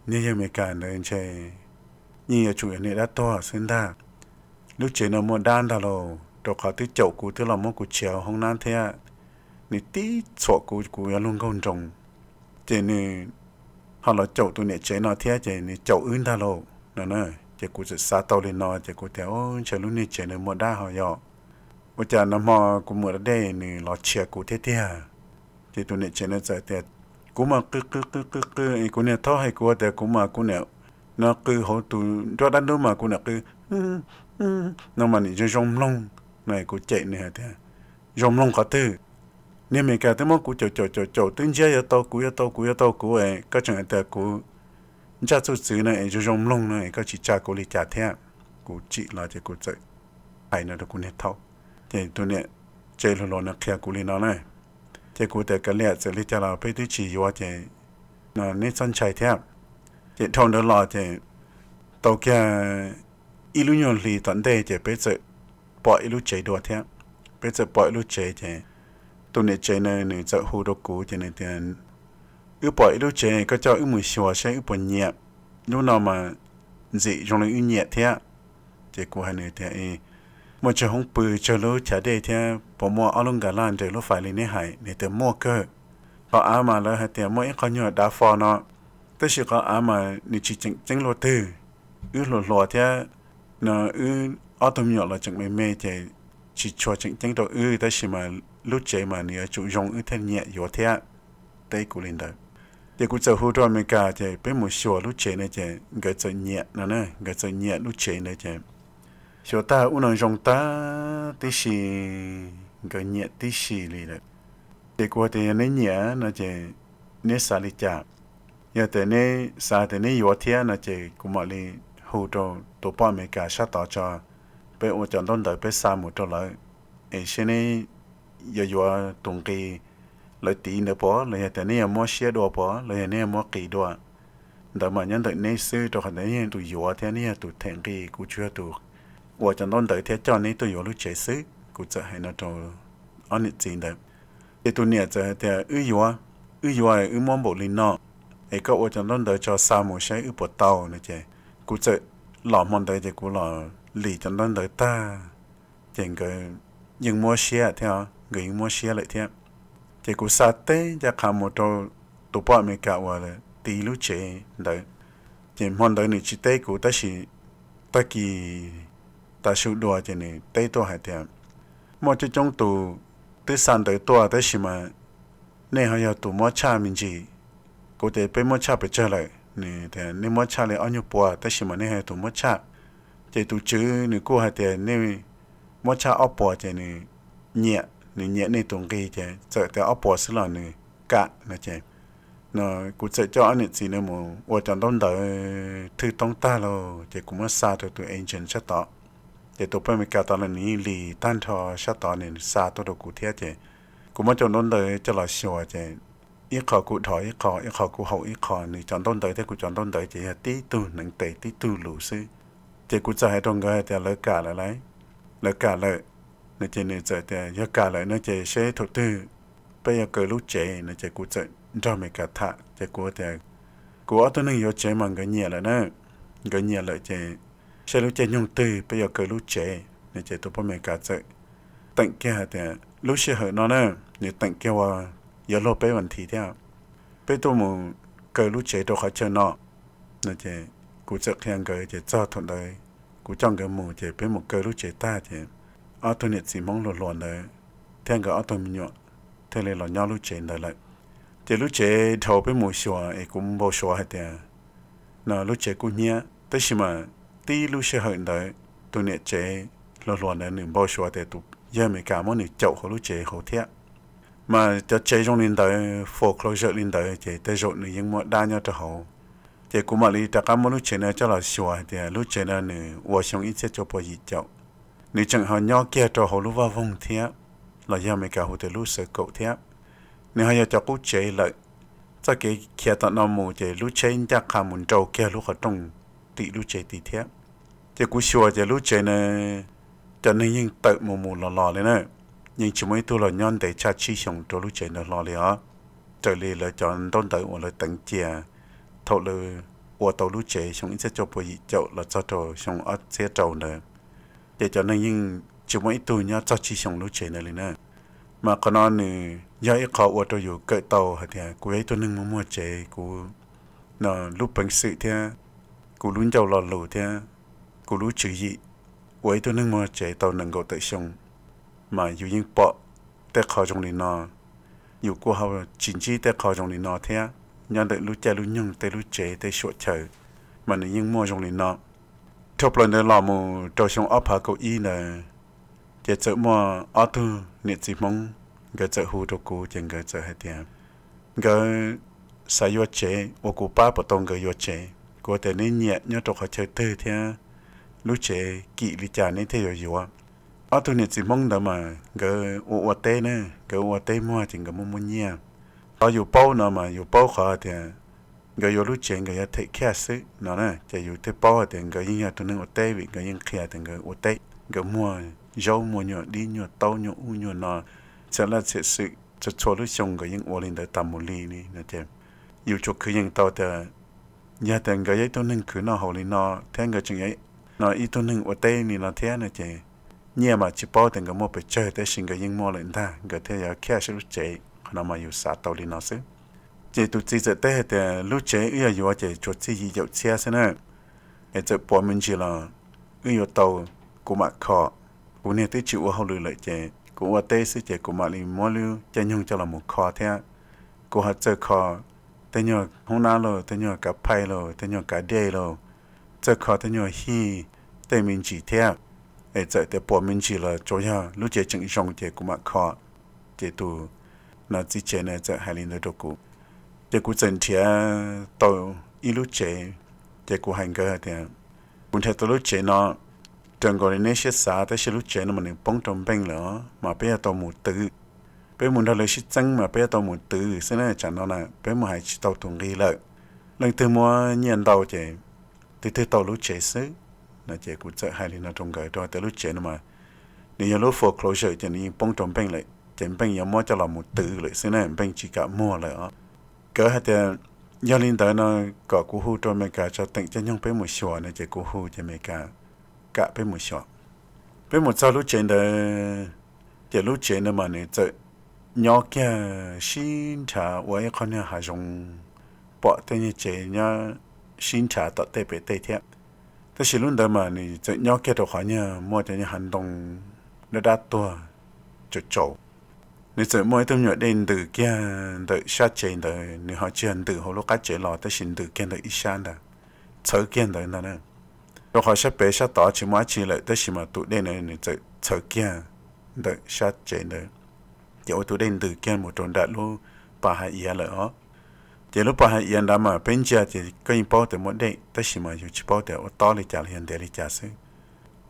niag yawg Amelikas ntawd ntshe yeej yuav tsum yog niam dab tuag xwb ntag. Lub tsev no muaj dab ntag lauj, rau qhov twb caum kuv twb los muab kuv tshiav hauv hoob nab thiab, nws tib txhuam kuv kuv yuav luag nkaug nroos, ces nws ho los caum tus niam tsev no thiab ces nws caum wb ntag lauj no. Ces kuv txawm xav tau li no ces kuv tias, Ub, ntshe lub niag tsev no muaj dab ho yog. Ua cas nag hmo kuv mus da dej nws los tshiav kuv thiab tiag. Ces tus niam tsev no txawm tias, Kuv mas qw qw qw qw qw, kuv niag thaub hais kuv tias kuv mas kuv niam no qw hauv tus nruab dab ntub mas kuv niam qw no mas niam zoo zoo mloog no. Kuv cem nws hais tias, Zoo mloog qhov twg? Niag Amelikas twb muab kuv caum caum caum caum twb ntsiab yuav tau kuv yuav tau kuv yuav tau kuv es koj tseem hais tias kuv ntsaj txuj txwv no es zoo zoo mloog no es koj tsis tsa kuv li cas thiab? Kuv tsim los ces kuv txawm hais no rau kuv niag thaub, ces tus niam tsev hluas hluas no qhia kuv li no na. Ces kuv tias, Kav liam, txawm li cas los peb twb tsis yuav ces no neb txhob ntshai thiab. Ces dhau ntawd los ces tau kiag ib lub nyuag hli tom ntej ces peb txawm pom ib lub tsev dua thiab. Peb txawm pom ib lub tsev ces tus niam tsev no nws txawm hu rau kuv ces nws tias, Wb pom ib lub tsev, koj coj wb mus xyuas saib wb puas nyiam. Lub no mas ntxim zoo li wb nyiam thiab. Ces kuv hais nws tias, Muaj tsawg hoob pw tsawg lub chav dej thiab puas muaj ob lub nkas laj nres lub fais li neb hais? Nws tias, Muaj kawg. Qhov av mas lawv hais tias muaj ib qho nyuag dav fo no, tab sis qhov av mas nws tsis tseem ceeb luaj twg. Wb hluas hluas thiab no, wb ob tug me nyuam los tseem me me ces tsis tshua tseem ceeb rau wb, tab sis mas lub tsev mas nws yuav tsum zoo wb thiaj nyiam yuav thiab. Teb kuv li ntawd. Ces kuv txawm hu rau Amelikas ces peb mus xyuas lub tsev na ces nkawd txawm nyiam no na, nkawd txawm nyiam lub tsev ntawd ces xyuas tag ub no zoo tag tib si, nkawd nyiam tib si li lawm. Ces kuv hais tias, Yog neb nyiam no ces neb xav li cas? Yog tias neb xav tias neb yuav thiab no ces kuv mam li hu rau tus poj Amelikas sab tod tso, peb ua cov ntaub ntawv peb xa mus rau lawv, es seb neb yuav yuav tus nqi lawv tiv ntawd puas, los yog tias neb yuav muab siab dua puas, los yog neb yuav muab qis dua. Ntawd mas nyob ntawm neb xwb, rau qhov ntawd neb yog tus yuav thiab neb yog tus them nqi, kuv tsuas yog tus ua cov ntaub ntawv thiab coj neb tuaj yuav lub tsev xwb. Kuv txawm hais no rau ob niam txiv ntawd. Ces tus niam txawm hais tias, Wb yuav, wb yuav, wb muab npaum li no, es koj ua cov ntaub ntawv tso xa mus saib wb puas tau no ces kuv txawm los hmo ntawd ces kuv los lis cov ntaub ntawv tag, ces nkawd yeej muab siab thiab, nkawd yeej muab siab lawm thiab. Ces kuv xa teb ncaj qha mus rau tus poj Amelikas uas tiv lub tsev ntawd. Ces hmo ntawd nws tsis teb kuv tab sis tag kis tav su dua ces nws teb tuaj hais tias, Muaj coob coob tus twb xa ntawv tuaj tab sis mas nej ho yog tus muab tshaj me ntsis. Kuv tias, Peb muab tshaj pes tsawg lawm? Nws tias, Nej muab tshaj li ob nyuag pua tab sis mas nej ho yog tus muab tshaj. Ces tus tswv nws kuj hais tias, Nej muab tshaj ob puas ces nws nyiam, nws nyiam nej tus nqi ces txawm tias ob puas xwb los nws kam no ces no kuv txawm coj ob niam txiv no mus ua cov ntaub ntawv thwj toob tag lauj ces kuv muab xa rau tus agent sab tod. Ces tus poj Amelikas tod los nws yeej lis tag nrho sab tod nws xa tuaj rau kuv thiab ces kuv muab cov ntaub ntawv coj los xyuas ces ib qho kuv dhos ib qho, ib qho kuv haus ib qho, nws cov ntaub ntawv thiab kuv cov ntaub ntawv ces yog tib tug hneev tes tib tug lus xwb. Ces kuv txawm hais rau nkawd hais tias, Lawv kam lawm lauj, lawv kam lawm no ces nws txawm tias, Yog kam lawm no ces seb thaum twg peb yuav kaw lub tsev no ces kuv txawm nrog Amelikas tham ces kuv tias, Kuv ob tug neeg yuav tsev mas nkawd nyiam lawm na, nkawd nyiam lawm ces seb lub caij nyoog twg peb yuav kaw lub tsev no ces tus poj Amelikas txawm teem kiag hais tias, Lub sij hawm no na, nws teem kiag ua yuav luag peb vas thiv thiab, peb tuaj mus kaw lub tsev rau qhov chaw no no ces kuv txawm qhia nkawd ces txog thaum ntawd kuv coj nkawd mus ces peb mus kaw lub tsev tag ces ob tug niam txiv Hmoob hluas hluas ntawd thiab nkawd ob tug me nyuam thiaj li los nyob lub tsev ntawd lawm. Ces lub tsev dhau peb mus xyuas es kuv npau suav hais tias no lub tsev kuj hnyiab tab sis mas tib lub sij hawm ntawd tus niam tsev hluas hluas ntawd nws npau suav tias tus yawg Amelikas muab nws caum hauv lub tsev hauv thiab. Mas cov tsev zoo li ntawd, foreclosure li ntawd ces tej zaum nws yeej muaj dab nyob rau hauv. Ces kuv mam li rov qab muab lub tsev no coj los xyuas hais tias lub tsev no nws ua xyoo ib txhiab cuaj pua yim caum, nws tseem ho nyob kiag rau hauv lub vaj voog thiab, los yog Amelikas hu tias lub xav kaum thiab. Nws ho yog cov qub tsev lawm, txoj kev khiav tom no mus ces lub tsheb ncaj qha mus nrau kiag lub qhov rooj tim lub tsev tid thiab. Ces kuv xyuas ces lub tsev no cov neeg yeej tawm mus mus los los li na, yeej tsis muaj ib tug los nyob ntev tshaj tsib xyoos rau lub tsev ntawd hlo li os, raws li lawv cov ntaub ntawv uas lawv teev cia thaum lawv ua tau lub tsev xyoo ib txhiab cuaj pua yim caum los txog rau xyoo ob txhiab rau ntawd, ces cov neeg yeej tsis muaj ib tug nyob txog tsib xyoo lub tsev ntawd li na. Mas qhov no nws yog ib qho ua rau yus kawm tau hais tias kuv yog ib tug neeg muaj muaj tsev, kuv lub peev xwm thiab kuv lub ncauj lo lus thiab kuv lub tswv yim ua ib tug neeg muaj tsev tau nees nkaum tawm xyoo, mas yus yeej pom tej qho zoo li no. Yus kuj ho tsis ntsib tej qho zoo li no thiab nyob ntawm lub caij lub nyoog tej lub tsev tej suam chaw, mas nws yeej muaj zoo li no. Dhau plaws ntawd los mus rau xyoo ob phav kaum ib ntawd, ces txawm muaj ob tug niam txiv Hmoob, nkawd txawm hu rau kuv ces nkawd txawm hais tias nkawd xav yuav tsev, ua kuv pab puas tau nkawd yuav tsev. Kuv tias neb nyiam nyob rau qhov chaw twg thiab lub tsev kim li cas neb thiaj yuav yuav. Ob tug niam txiv Hmoob ntawd mas nkawd ua ua teb ne, nkawd ua teb muag ces nkawd muaj muaj nyiaj. Qhov yus paub no mas yus paub qhov tias nkawd yuav lub tsev nkawd yuav them khaj xwb no na, ces yus thiaj paub hais tias nkawd yeej yog tus neeg ua teb vim nkawd yeej qhia tias nkawd ua teb, nkawd muag zaub muag nyuag dib nyuag taub nyuag ub nyuag no, txhia laj txhia xwm txhua txhua lub xyoo nkawd yeej ua li ntawd tas mus li li no ces yus tsuas khwv yees tau tias yog tias nkawd yog ib tug neeg khwv noj haus li no thiab nkawd tseem yog no ib tug neeg ua teb li no thiab no ces nyiaj mas tsis paub tias nkawd muaj pes tsawg tab sis nkawd yeej muaj lawm ntag nkawd thiaj yuav khaj saib lub tsev. Qhov no mas yus xav tau li no xwb. Ces tus txiv txawm teb hais tias lub tsev wb yog yuav ces tsuas txij yim caum txhiab xwb na, es txawm puas me ntsis los wb yuav tau, kuv mam kho. Kuv niag twb tsis ua hauj lwm lawm ces kuv ua teb xwb ces kuv mam li muab lub caij nyoog coj los mus kho thiab. Kuv ho txawj kho tej nyuag hoob nab lauj, tej nyuag kav phaij lauj, tej nyuag kav dej lauj, txawj kho tej nyuag hij tej me ntsis thiab. Es txawm tias puas me ntsis los tsuas yog lub tsev tseem zoo ces kuv mam kho. Ces tus no txiv tsev na txawm hais li ntawd rau kuv, ces kuv txawm nrhiav tau ib lub tsev. Ces kuv hais nkawd hais tias kuv nrhiav tau lub tsev no raws nkaus li neb siab xav tab sis lub tsev no mas nws poob rau npeej lawm os, mas peb yuav tau mus twv. Peb mus nrog lawv sib txeeb mas peb yuav tau mus twv xwb na, tsam no na peb mus hais tsis tau tus nqi lawm. Leej twg muab nyiaj ntau ces tus twg tau lub tsev xwb no. Ces kuv txawm hais li no rau nkawd rau tias lub tsev no mas nws yog lub foreclosure ces nws yeej poob rau npeej lawm ces npeej yuav muab coj los mus twv lawm xwb na, npeej tsis kam muag lawm os. Nkawd hais tias yog li ntawd no kom kuv hu rau Amelikas tso teem caij nyoog peb mus xyuas no ces kuv hu ces Amelikas kam peb mus xyuas. Peb mus txog lub tsev ntawd, ces lub tsev ntawd mas nws txawm nyob kiag sib nrhav ua ib qho nyuag hav zoov, pom tej nyuag tsev nyob sib nrhav tom tej pem tej thiab. Tab sis lub ntawd mas nws txawm nyob kiag rau qhov nyuag muaj cov nyuag hav ntoo dab dab tuag tsaus tsaus. Nws txawm muaj ib tug me nyuam dej ntws kiag ntawm sab tsev ntawd, nws ho tsis yog ntws hauv lub qab tsev los tab sis ntws kiag ntawm ib sab ntag, txhawv kiag ntawd ntag na. Rau qhov sab pem sab tod tsis muaj dab tsi lawm tab sis mas tus dej na nws txawm txhawv kiag ntawm sab tsev ntawd, ces ua tus dej ntws kiag mus rau nram lub pas hav iav lawm os. Ces lub pas hav iav ntawd mas peb ntsia ces koj yeej paub tias muaj dej tab sis mas yus tsis paub tias ua tob li cas los yog ntev li cas xwb.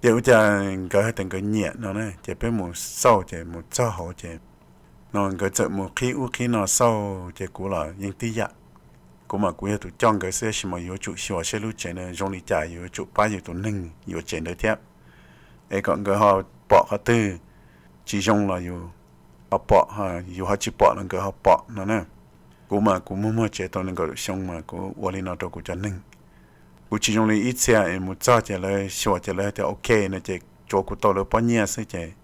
Ces ua cas nkawd hais tias nkawd nyiam no na, ces peb mus xauj ces mus txog hauv ces no nkawd txawm mus qhib ub qhib no xauj ces kuv los yeej tib yam. Kuv mas kuv yog tus coj nkawd xwb tab sis mas yuav tsum xyuas saib lub tsev na zoo li cas, yuav tsum pab yus tus neeg yuav tsev ntawd thiab, es kom nkawd ho pom qhov twg tsis zoo los yus ho pom, yus ho tsis pom los nkawd ho pom no na. Kuv mas kuv muaj muaj tsev tau nees nkaum xyoo mas kuv ua li no rau kuv cov neeg. Kuv tsis zoo li ib txhia es mus txog ces lawv xyuas ces lawv tias ok no ces tsuav kuv tau lawv pob nyiaj xwb ces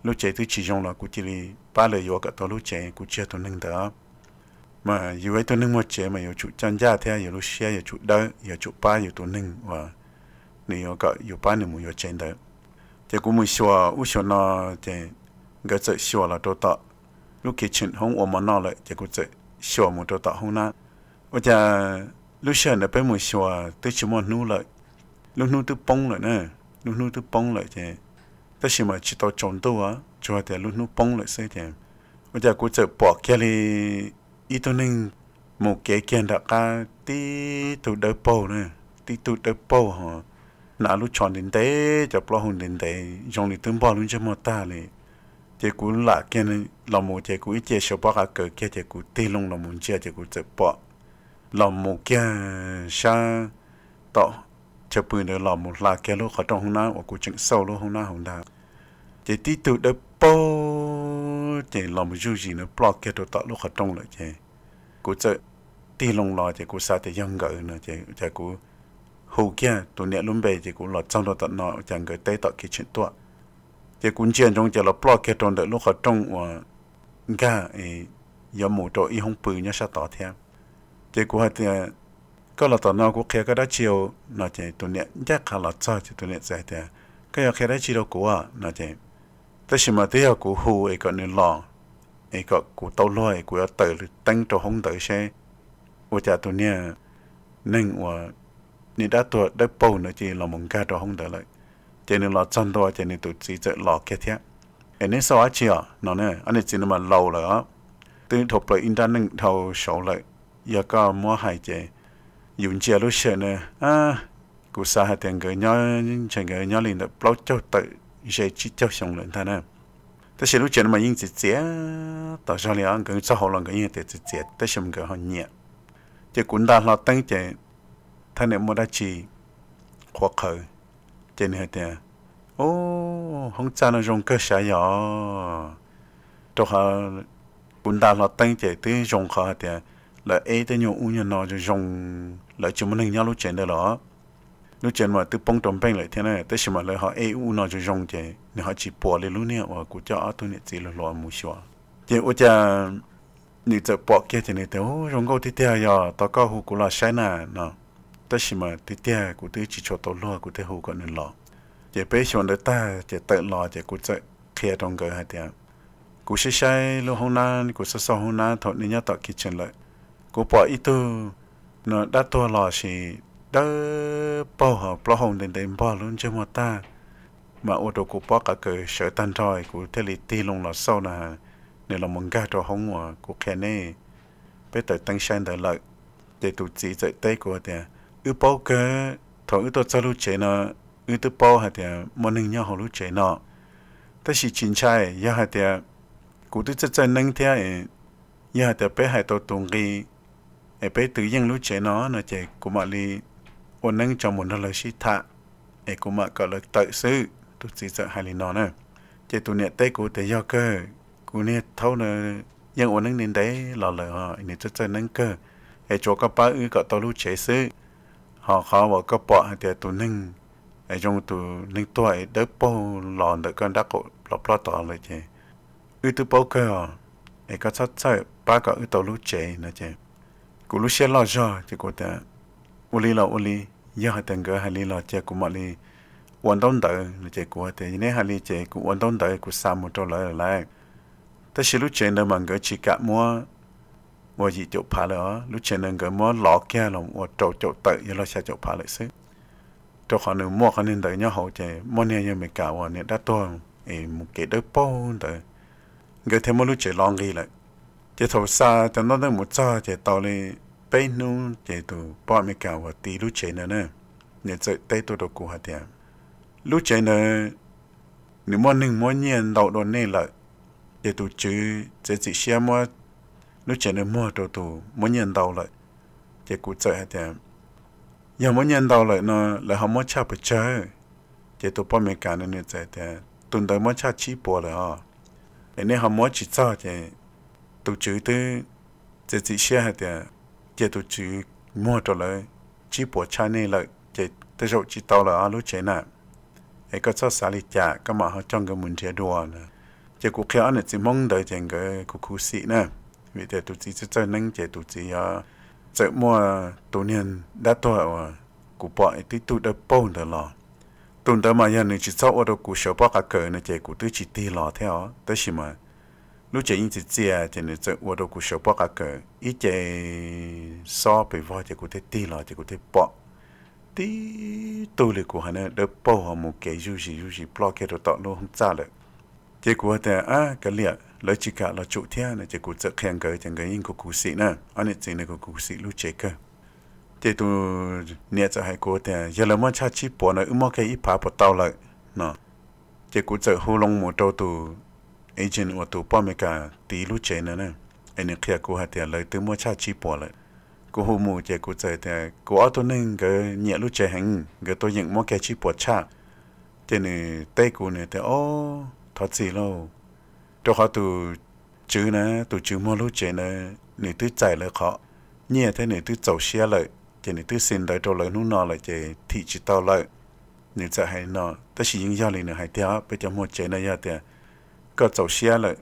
lub tsev twb tsis zoo los kuv cia li pab lawv yuav kom tau lub tsev, kuv tsis yog tus neeg ntawd. Mas yus ib tug neeg muaj tsev mas yuav tsum coj ncaj thiab yus lub siab yuav tsum dawb, yuav tsum pab yus tus neeg uas nws yuav kom yus pab nws mus yuav tsev ntawd. Ces kuv mus xyuas ub xyuas no, ces nkawd txawm xyuas los rau tom lub kitchen hoob ua mov noj lawm ces kuv txawm xyuas mus rau tom hoob nab. Ua cas lub sij hawm ntawd peb mus xyuas twb tsis muaj hnub lawm, lub hnub twb poob lawm na, lub hnub twb poob lawm ces, tab sis mas tsis tau tsaus ntuj, tsuas tias lub hnub poob lawm xwb ces, ua cas kuv txawm pom kiag li ib tug neeg mus kev kiag nram qab, tib tug dawb paug na, tib tug dawb paug ho hnav lub tsho ntev ntev, cov plaub hau ntev ntev zoo li twb npog lub ntsej muag tag li. Ces kuv lam kiag los mus ces kuv ib ce sawv pob qa kaws kiag ces kuv tig loo los mus ntsia ces kuv txawm pom los mus kiag sab tom chaw pw ntawd los mus hla kiag lub qhov rooj hoob nab uas kuv tseem xauj lub hoob nab hauv ntag. Ces tib tug dawb paug ces los mus zuj zus na ploj kiag rau tom lub qhov rooj lawm ces kuv txawm tig loo los ces kuv xav tias yog nkawd no ces cas kuv hu kiag tus niam lub npe ces kuv los txog ntua tom no cas nkawd teb tom kev tseem tuaj. Ces kuv ntsia ntsoov ces los ploj kiag rau ntawm lub qhov rooj uas nkag yuav mus rau ib hoob pw nyob sab tod thiab. Ces kuv hais tias, koj los tom no kuv qhia koj dab tsi no ces tus niam ncaj qha los txog ces tus niam txawm hais tias, koj yuav qhia dab tsi rau kuv no ces, tab sis mas twb yog kuv hu es kom nws los, es kom kuv tau luag es kuv yuav tawm teeb rau hoob ntawd seb ua cas tus niag neeg uas niag dab tuag dawb paug ntawd cia li los mus nkag rau hoob ntawd lawm. Ces nws los txog ntua ces nws tus txiv txawm los kiag thiab. Es neb xauj dab tsi os no ne? Ob niam txiv no mas laus lawm os, twb dhau plaws ib nrab neej dhau saud lawm. Yog koj muab hais ces yus ntsia lub sij hawm na, kuv xav hais tias nkawd nyob, ntshe nkawd nyob li ntawm plaub caug tawm ze tsib caug xyoo lawm ntag na. Tab sis lub tsev no mas yeej txiv txiav tom zog li os, nkawd txog hauv los nkawd yeej tias txiv txiav tab sis mas nkawd ho nyiam. Ces kuv nta hlo teeb ces thaj niam muaj dab tsi qhuav qhawv, ces nws hais tias, u, hoob txaj no zoo kawg sav yos. Rau qhov kuv nta hlo teeb ces twb zoo qhov hais tias lawv eb tej nyuag ub nyuag no zoo zoo, lawv tsis muaj neeg nyob lub tsev ntawd los. Lub tsev mas twb poob rau npeej lawm thiab na, tab sis mas lawv ho eb ub no zoo zoo ces nws ho tsis puas li lub niag uas kuv coj ob tug niam txiv hluas hluas mus xyuas. Ces ua cas nws txawm pom kiag ces nws tias, u, zoo nkauj tiag tiag, yog tau koj hu kuv los saib na no. Tab sis mas tiag tiag kuv twb tsis tshua tau luag kuv thiaj hu kom nws los. Ces peb xyuas ntawd tag ces tawm los ces kuv txawm qhia rau nkawd hais tias, kuv saib saib lub hoob nab, kuv xauj xauj hoob nab thaum nej nyob tom kitchen lawm, kuv pom ib tug no dab tuag los sis dawb paug ho plaub hau ntev ntev npog lub ntsej muag tag, mas ua rau kuv pob qa kaws sawv tag nrho kuv thiaj li tig loo los xauj na, nws los mus nkag rau hoob uas kuv qhia nej, peb taws teeb saib ntawd lawm. Ces tus txiv txawm teb kuv tias, wb paub kawg, thaum wb tuaj txog lub tsev no, wb twb paub hais tias muaj neeg nyob hauv lub tsev no. Tab sis tsis ntshai, yog hais tias kuv twb txawj txawj neeb thiab, yog hais tias peb hais tau tus nqi es peb twv yeej lub tsev no no ces kuv mam li ua neeb tso mus nrog lawv sib tham, es kuv mam kom lawv tawm xwb. Tus txiv txawm hais li no na. Ces tus niam teb kuv tias, yog kawg, kuv niag thaub no yeej ua neeb ntev ntev los lawm, nws txawj txawj neeb kawg, es tsuav koj pab wb kom tau lub tsev xwb. Ho qhov uas koj pom hais tias tus neeg, zoo tus neeg tuag es dawb paug los ntawm koj nrab qaum los ploj tod lawm ces wb twb paub kawg os, es koj txhob txhawj, pab kom wb tau lub tsev no ces kuv lub siab loj zog ces kuv tias, ua li los ua li, yog hais tias nkawd hais li los cia kuv mam li ua ntaub ntawv no ces kuv tias, yog neb hais li ces kuv ua ntaub ntawv kuv xa mus rau lawv lawm. Tab sis lub tsev ntawd mas nkawd tsis kam muab ua yim caum phav lawm os, lub tsev ntawd nkawd muab lov kiag los ua rau caum tawm yog los xya caum phav lawm xwb. Rau qhov nws muaj qhov niag ntawd nyob hauv ces muaj niag yawg Amelikas uas niag dab tuag es mus kev dawb paug ntawd, nkawd thiaj muab lub tsev lov nqis lawm. Ces thaum xa cov ntaub ntawv mus txog ces tau li peb hnub ces tus poj Amelikas uas tiv lub tsev ntawd na, nws txawm teb tuaj rau kuv hais tias, lub tsev ntawd nws muaj neeg muab nyiaj ntau dua nej lawm, ces tus tswv txiav txim siab muab lub tsev ntawd muag rau tus muab nyiaj ntau lawm. Ces kuv txawm hais tias, yog muab nyiaj ntau lawm no lawv ho muab tshaj pes tsawg? Ces tus poj Amelikas ntawd nws txawm tias, tus ntawd muab tshaj tsib puas lawm os, es nej ho muab tsis txog ces tus tswv twb txiav txim siab hais tias cia tus tswv muag rau lawv tsib puas tshaj nej lawm ces tej zaum tsis tau lawm os lub tsev na. Es koj txhob xav li cas, koj mam ho coj nkawd mus nrhiav dua na. Ces kuv qhia ob niam txiv Hmoob ntawd ces nkawd kuj khuv xim na, vim tias tus txiv txawj txawj neeb ces tus txiv yuav txawm muaj tus niag dab tuag uas kuv pom tib tug dawb paug ntawd los. Tus ntawd mas yog nws tsis txhob ua rau kuv sawv pob qa kaws no ces kuv twb tsis tig los thiab os, tab sis mas lub tsev yeej txias txias ces nws txawm ua rau kuv sawv pob qa kaws ib ce xob pes vog ces kuv thiaj tig los ces kuv thiaj pom tib tug li kuv hais na, dawb paug ho mus kev zuj zus zuj zus ploj kiag rau tom lub hoob txaj lawm. Ces kuv tias, ab kav liam, lawv tsis kam los tsum thiab no ces kuv txawm qhia nkawd ces nkawd yeej kuj khuv xim na, ob niam txiv ntawd kuj khuv xim lub tsev kawg. Ces tus niam txawm hais kuv tias, yog lawv muab tshaj tsib puas no wb muab kiag ib phav puas tau lawm no. Ces kuv txawm hu loo mus rau tus agent uas tus poj Amelikas tiv lub tsev ntawd na, es nws qhia kuv hais tias lawv twb muab tshaj tsib puas lawm. Kuv hu mus ces kuv txawm tias kuv ob tug neeg nkawd nyiam lub tsev heev, nkawd tuaj yeem muab kiag tsib puas tshaj. Ces nws teb kuv nws tias, o, thov txim lauj, rau qhov tus tswv na, tus tswv muag lub tsev ntawd nws twb txais lawv qhov nyiaj thiab nws twb txaus siab lawm, ces nws twb xi ntawv rau lawv hnub no lawm ces thim tsis tau lawm. Nws txawm hais no, tab sis yeej yog li nws hais tiag, peb cov muag tsev no yog tias koj txaus siab lawm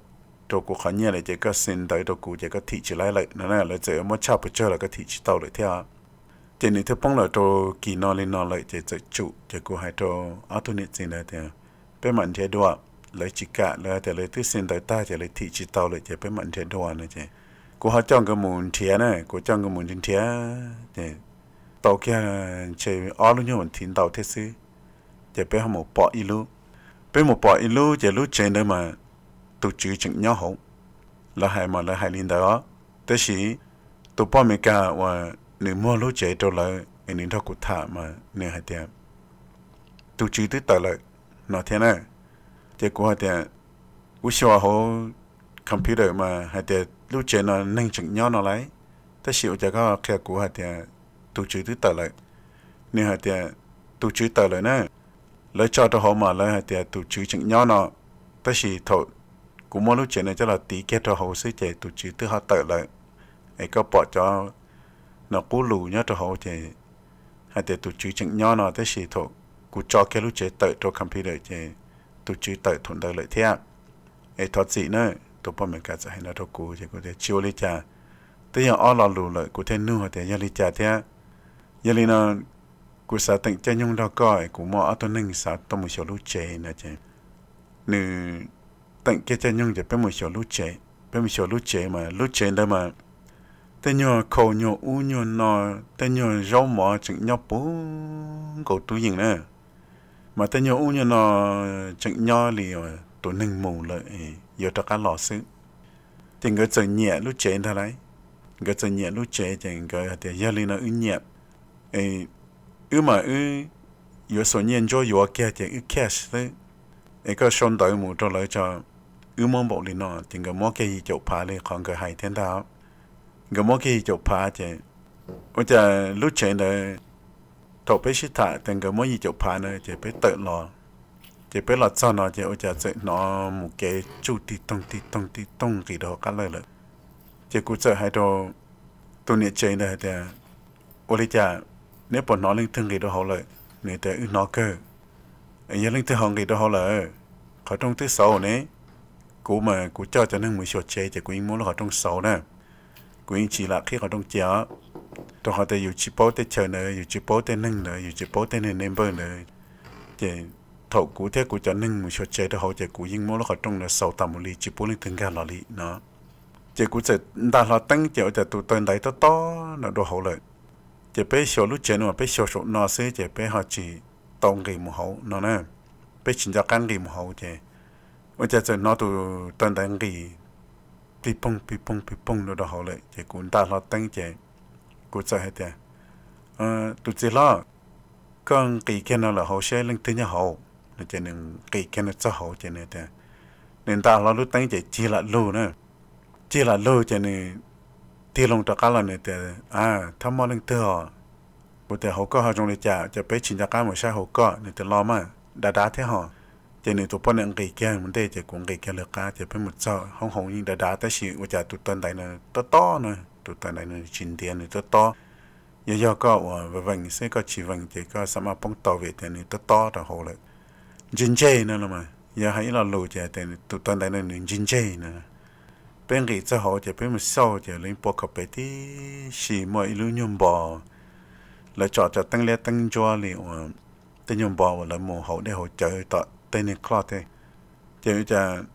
rau kuv qhov nyiaj lawm ces koj xi ntawv rau kuv ces koj thim tsis laib lawm no, lawv txawm muab tshaj pes tsawg los koj thim tsis tau lawm thiab. Ces nws thiaj poob los rau kis no li no lawm ces txawm tsum, ces kuv hais rau ob tug niam txiv ntawd tias, peb mam nrhiav dua, lawv tsis kam, lawv tias lawv twb xi ntawv tag ces lawv thim tsis tau lawm ces peb mam nrhiav dua no ces kuv ho coj nkawd mus nrhiav na, kuv coj nkawd mus nrhiav nrhiav ces tau kiag ntshe ob lub nyuag thiv ntau thiab xwb, ces peb ho mus pom ib lub. Peb mus pom ib lub ces lub tsev ntawd mas tus tswv tseem nyob hauv. Lawv hais mas lawv hais li ntawd os, tab sis tus poj Amelikas uas nws muag lub tsev rau lawv es nws nrog kuv tham mas nws hais tias tus tswv twb tawm lawm no thiab na. Ces kuv hais tias, kuv xyuas hauv computer mas hais tias lub tsev no neeg tseem nyob no lauj, tab sis ua cas koj qhia kuv hais tias tus tswv twb tawm lawm? Nws hais tias tus tswv tawm lawm na, lawv tso rau hauv mas lawv hais tias tus tswv tseem nyob no, tab sis thaum kuv muab lub tsev no coj los tiv kiag rau hauv xwb ces tus tswv twb ho tawm lawm. Es koj pom cov no qub lus nyob rau hauv ces hais tias tus tswv tseem nyob no, tab sis thaum kuv tso kiag lub tsev tawm rau computer ces tus tswv tawm thaum ntawd lawm thiab. Es thov txim na. Tus poj Amelikas txawm hais no rau kuv ces kuv tias tsis ua li cas, twb yog ob lo lus lawm, kuv thiaj nug hais tias yog li cas thiab. Yog li no kuv xav teem caij nyoog nrog koj es kuv muaj ob tug neeg xav tuaj mus xyuas lub tsev no ces nws teem kiag caij nyoog ces peb mus xyuas lub tsev. Peb mus xyuas lub tsev mas lub tsev ntawd mas tej nyuag khau nyuag ub nyuag no, tej nyuag zaub mov tseem nyob puv nkaus tub yees na, mas tej nyuag ub nyuag no tseem nyob li tus neeg mus lawm yuav rov qab los xwb. Ces nkawd txawm nyiam lub tsev ntag lauj. Nkawd txawm nyiam lub tsev ces nkawd hais tias yog li no wb nyiam, es wb mas wb yuav xuas nyiaj ntsuab yuav kiag ces wb cash xwb, es koj sau ntawv mus rau lawv tso, wb muab npaum li no. Ces nkawd muab kiag yim caum phav li qhov nkawd hais thiab ntag. Nkawd muab kiag yim caum phav ces ua cas lub tsev ntawd thaum peb sib tham tias nkawd muab yim caum phav na ces peb tawm los, ces peb los txog no ces ua cas txawm hnov mus kev tsuj tig toog tig toog tig toog nqis rau hauv qab lawj lawm. Ces kuv txawm hais rau tus niam tsev ntawd hais tias ua li cas, neb puas hnov leej twg nqis rau hauv lawm? Nws tias wb hnov kawg. Yog leej twg ho nqis rau hauv lawm? Qhov rooj twb xauv ne. Kuv mas kuv coj cov neeg mus xyuas tsev ces kuv yeej muab lub qhov rooj xauv na, kuv yeej tsis lam qhib qhov rooj cia os, rau qhov tias yus tsis paub tej chaw ntawd, yus tsis paub tej neeg ntawd, yus tsis paub tej neeg neighbor ntawd. Ces thaum kuv thiab kuv cov neeg mus xyuas tsev rau hauv ces kuv yeej muab lub qhov rooj ntawd xauv tas mus li tsis pub leej twg nkag los li no. Ces kuv txawm nta hlo teeb ces ua cas tus taw ntaiv tob tob no dua hauv lawm. Ces peb xyuas lub tsev no mas peb xyuas saum no xwb ces peb ho tsis tau nqis mus hauv no na, peb tsis nco qab nqis mus hauv ces ua cas txawm hnov tus taw ntaiv nqis plig poog plig poog plig poog dua rau hauv lawm ces kuv nta hlo teeb ces kuv txawm hais tias tus txiv hlob, koj nqis kiag no lawm hauv seb leej twg nyob hauv no ces nws nqis kiag no txog hauv ces nws tias, nws nta hlo lub teeb ces cig lam lug na, cig lam lug ces nws tig loo rov qab los nws tias a, thab moj leej twg os? Kuv tias hauv koj ho zoo li cas ces peb tsis nco qab mus saib hauv koj. Nws tias los mas, dav dav thiab hos. Ces nws tus poj niam nqis kiag mus ntej ces kuv nqis kiag lwg qab ces peb mus txog hoob hoov yeej dav dav tab sis ua cas tus taw ntaiv no tob tob no, tus taw ntaiv no tsis ntiav nws tob tob. Yog yog koj uas vees vees xwb koj tsis vees ces koj xa maj poob tau vim tias nws tob tob rau hauv lawm. Ntseg ntseg no los mas yog hais ib lo lus ces tias tus taw ntaiv no nws ntseg ntseg no. Peb nqis txog hauv ces peb mus xauj ces lawv pua khawv pem tib si muaj ib lub nyuag npo, lawv tso cov teeb liab teeb ntsuab li uas tej nyuag npo uas lawv mus haus dej haus cawv tom tej niag closet tej. Ces ua cas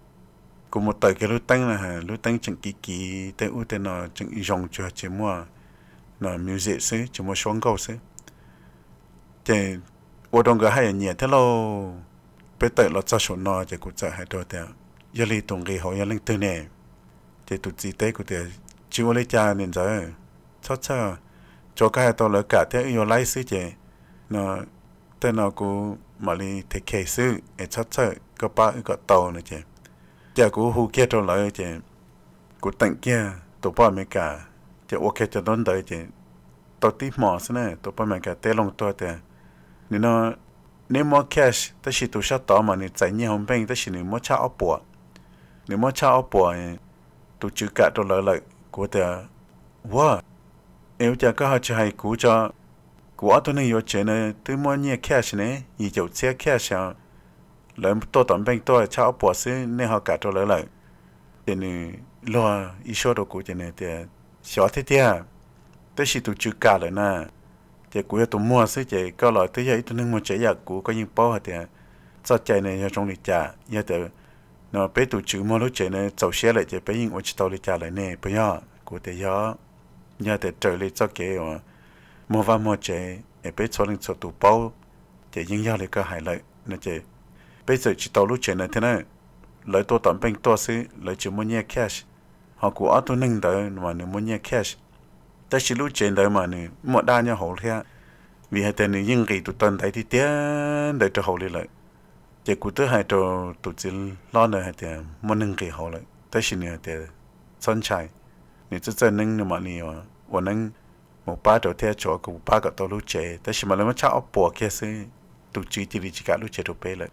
kuv mus taws kiag lub teeb na, lub teeb tseem kiv kiv tej ub tej no tseem zoo tsuas tsis muaj no music xwb tsis muaj suab nkauj xwb. Ces ua rau nkawd haj yam nyiam thiab lauj. Peb tawm los txog saum no ces kuv txawm hais rau tias yog li tus nqis hauv yog leej twg ne? Ces tus txiv teb kuv tias tsis ua li cas niam ntxawm, txhob txhawj, tsuav koj hais tau lawv kam thiab wb yuav laib xwb ces no tej no kuv mam li thev khe xwb es txhob txhawj koj pab wb kom tau no ces cas kuv hu kiag rau lawv ces kuv teem kiag tus poj Amelikas ces ua kiag cov ntaub ntawv ces tau tib hmo xwb na tus poj Amelikas teb loo tuaj tias nim no neb muab cash tab sis tus sab tod mas nws txais nyiaj hauv npeej tab sis nws muab tshaj ob puas, nws muab tshaj ob puas, tus tswv kam rau lawv lawm. Kuv tias ua Es ua cas koj ho tsis hais kuv tso? Kuv ob tug neeg yuav tsev na twb muab nyiaj cash ne, yim caum txhiab cash os. Lawv tuaj tom npeej tuaj tshaj ob puas xwb nej ho kam rau lawv lawm. Ces nws luag ib suab rau kuv ces nws tias, xyov thiab tiag, tab sis tus tswv kam lawm na. Ces kuv yog tus muag xwb ces koj los twb yog ib tug neeg muag tsev yam kuv, koj yeej paub hais tias txoj cai no yog zoo li cas. Yog tias no peb tus tswv muag lub tsev na txaus siab lawm ces peb yeej ua tsis tau li cas lawm ne puas yog? Kuv tias yog, yog tias raws li txoj kev uas muag vaj muag tsev es peb txhua leej txhua tus paub ces yeej yog li koj hais lawm no ces peb txawm tsis tau lub tsev na thiab na. Lawv tuaj tom npeej tuaj xwb, lawv tsis muaj nyiaj cash, ho kuv ob tug neeg ntawd mas nws muaj nyiaj cash. Tab sis lub tsev ntawd mas nws muaj dab nyob hauv thiab, vim hais tias nws yeej nqis tus taw ntaiv tiag tiag ntawd rau hauv li lawm. Ces kuv twb hais rau tus txiv hlob ntawd hais tias muaj neeg nqis hauv lawm, tab sis nws hais tias txhob ntshai, nws txawj txawj neeb, nws mam li ua neeb mus pab rau thiab, tsuav kuv pab kom tau lub tsev, tab sis mas lawv muab tshaj ob puas kiag xwb, tus tswv cia li tsis kam lub tsev rau peb lawm.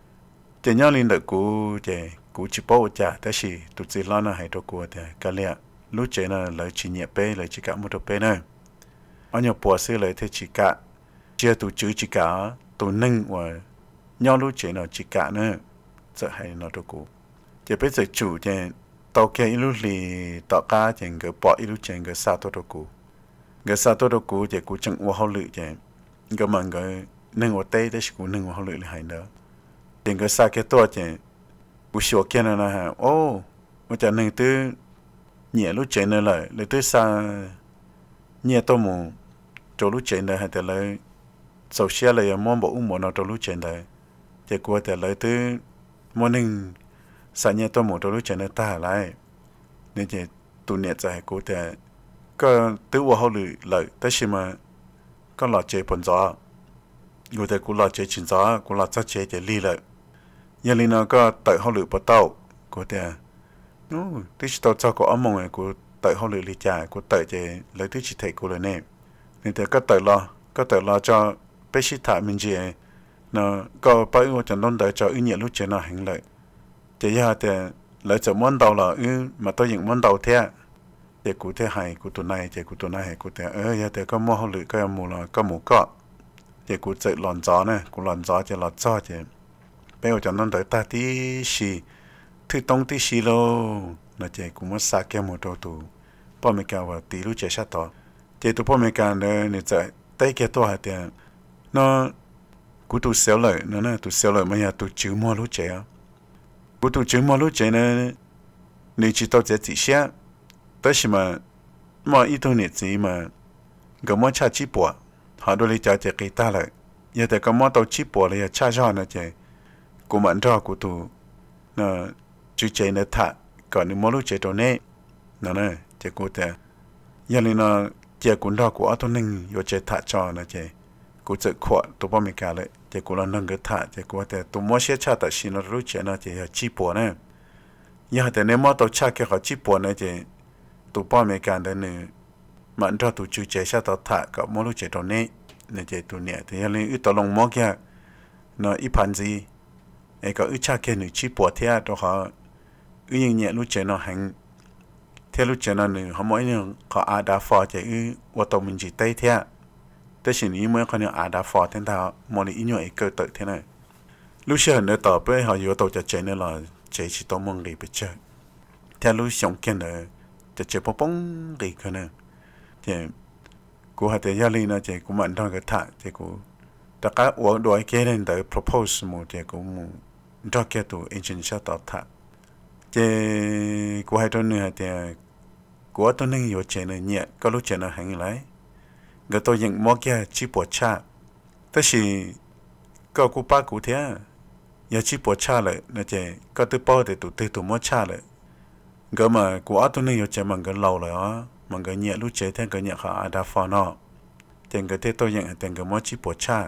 Ces nyob li ntawm kuv ces kuv tsis paub ua cas, tab sis tus txiv hlob no hais rau kuv tias, Kav liam, lub tsev no lawv tsis nyiam peb, lawv tsis kam muab rau peb na. Ob nyuag puas xwb lawv thiaj tsis kam. Tsis yog tus tswv tsis kam, tus neeg uas nyob lub tsev no tsis kam na. Txawm hais li no rau kuv. Ces peb txawm tsum ces tau kiag ib lub hlis tom qab ces nkawd pom ib lub tsev nkawd xa tuaj rau kuv. Nkawd xa tuaj rau kuv ces kuv tseem ua hauj lwm ces nkawd mas nkawd neeg ua teb tab sis kuv neeg ua hauj lwm li hais ntawd. Ces nkawd xa kiag tuaj ces kuv xyuas kiag no na, o, ua cas neeg twb nyiam lub tsev ntawd lawm, lawv twb xa nyiaj tuaj mus rau lub tsev ntawd hais tias lawv txaus siab lawv yuav muab npaum ub npaum no rau lub tsev ntawd. Ces kuv tias lawv twb muaj neeg xa nyiaj tuaj mus rau lub tsev ntawd tag lawm. Ces tus niam txawm hais kuv tias, Koj twb ua hauj lwm lawm tab sis mas koj los tsev puas ntxov? Kuv tias kuv los tsev tsis ntxov, kuv los txog tsev ces lig lawm. Yog li no koj tawm hauj lwm puas tau? Kuv tias, Twb tsis tau txog kaum ob moos kuv tawm hauj lwm li cas, kuv tawm ces lawv twb tsis them kuv lawm ne. Nws tias, Koj tawm los, koj tawm los tso peb sib tham me ntsis no, koj pab wb ua cov ntaub ntawv tso, wb nyiam lub tsev no heev lawm. Ces yog tias lawv txawm muab ntau los wb mam tuaj yeem muab ntau thiab. Ces kuv thiaj hais kuv tus nai, ces kuv tus nai hais kuv tias, Yog tias koj muaj hauj lwm koj yuav mus los koj mus koj. Ces kuv txawm los ntxov na, kuv los ntxov ces los txog ces peb ua cov ntaub ntawv tag tib si, thwj toob tib si lauj no ces kuv muab xa kiag mus rau tus poj Amelikas uas tiv lub tsev sab tod. Ces tus poj Amelikas ntawd nws txawm teb kiag tuaj hais tias, No, kuv tus seller no, tus seller mas yog tus tswv muag lub tsev. Kuv tus tswv muag lub tsev na, nws tsis tau txiav txim siab, tab sis mas muaj ib tug niam txiv mas nkawd muab tshaj tsib puas, ho dua li cov ces qis tag lawm. Yog tias koj muab tau tsib puas los yog tshaj zog no ces kuv mam nrog kuv tus tswv tsev ntawd tham kom nws muab lub tsev rau neb no. Ces kuv tias, Yog li no cia kuv nrog kuv ob tug neeg yuav tsev tham tso no ces kuv txawm khuam tus poj Amelikas lawm ces kuv los nrog nkawd tham ces kuv tias, Tus muab siab tshaj tam sim no rau lub tsev no ces yog tsib puas na. Yog hais tias neb muab tau tshaj kiag qhov tsib puas na ces tus poj Amelikas ntawd nws mam nrog tus tswv tsev sab tod tham kom muab lub tsev rau neb no. Ces tus niam tias, Yog li wb tau loo muab kiag no ib phav ntxiv es kom wb tshaj kiag nws tsib puas thiab, rau qhov wb yeej nyiam lub tsev no heev, thiab lub tsev no nws ho muaj ib nyuag qhov av dav fo ces wb ua tau me ntsis teb thiab. Tab sis nws yeej muaj ib qho nyuag av dav fo thiab ntag, muaj li ib nyuag es kawj tawm thiab na. Lub sij hawm ntawd tos peb ho yuav tau cov tsev no los tsev tsis tau muaj nqis pes tsawg, thiab lub xyoo kiag ntawd cov tsev poob poob nqis kawg na. Ces kuv hais tias, Yog li no ces kuv mam nrog nkawd tham. Ces kuv rov qab ua dua ib ke ntawd propose mus ces kuv mus nrog kiag tus agent sab tod tham. Ces kuv hais rau nws hais tias, Kuv ob tug neeg yuav tsev no nyiam koj lub tsev no heev lawm, nkawd tau yeem muab kiag tsib puas tshaj. Tab sis koj kuj pab kuv thiab, yog tsib puas tshaj lawm no ces koj twb paub tias tus twg tus muab tshaj lawm. Nkawd mas kuv ob tug neeg yuav tsev mas nkawd laus lawm os, mas nkawd nyiam lub tsev thiab nkawd nyiam qhov av dav fo no, ces nkawd thiaj tau yeem hais tias nkawd muab tsib puas tshaj.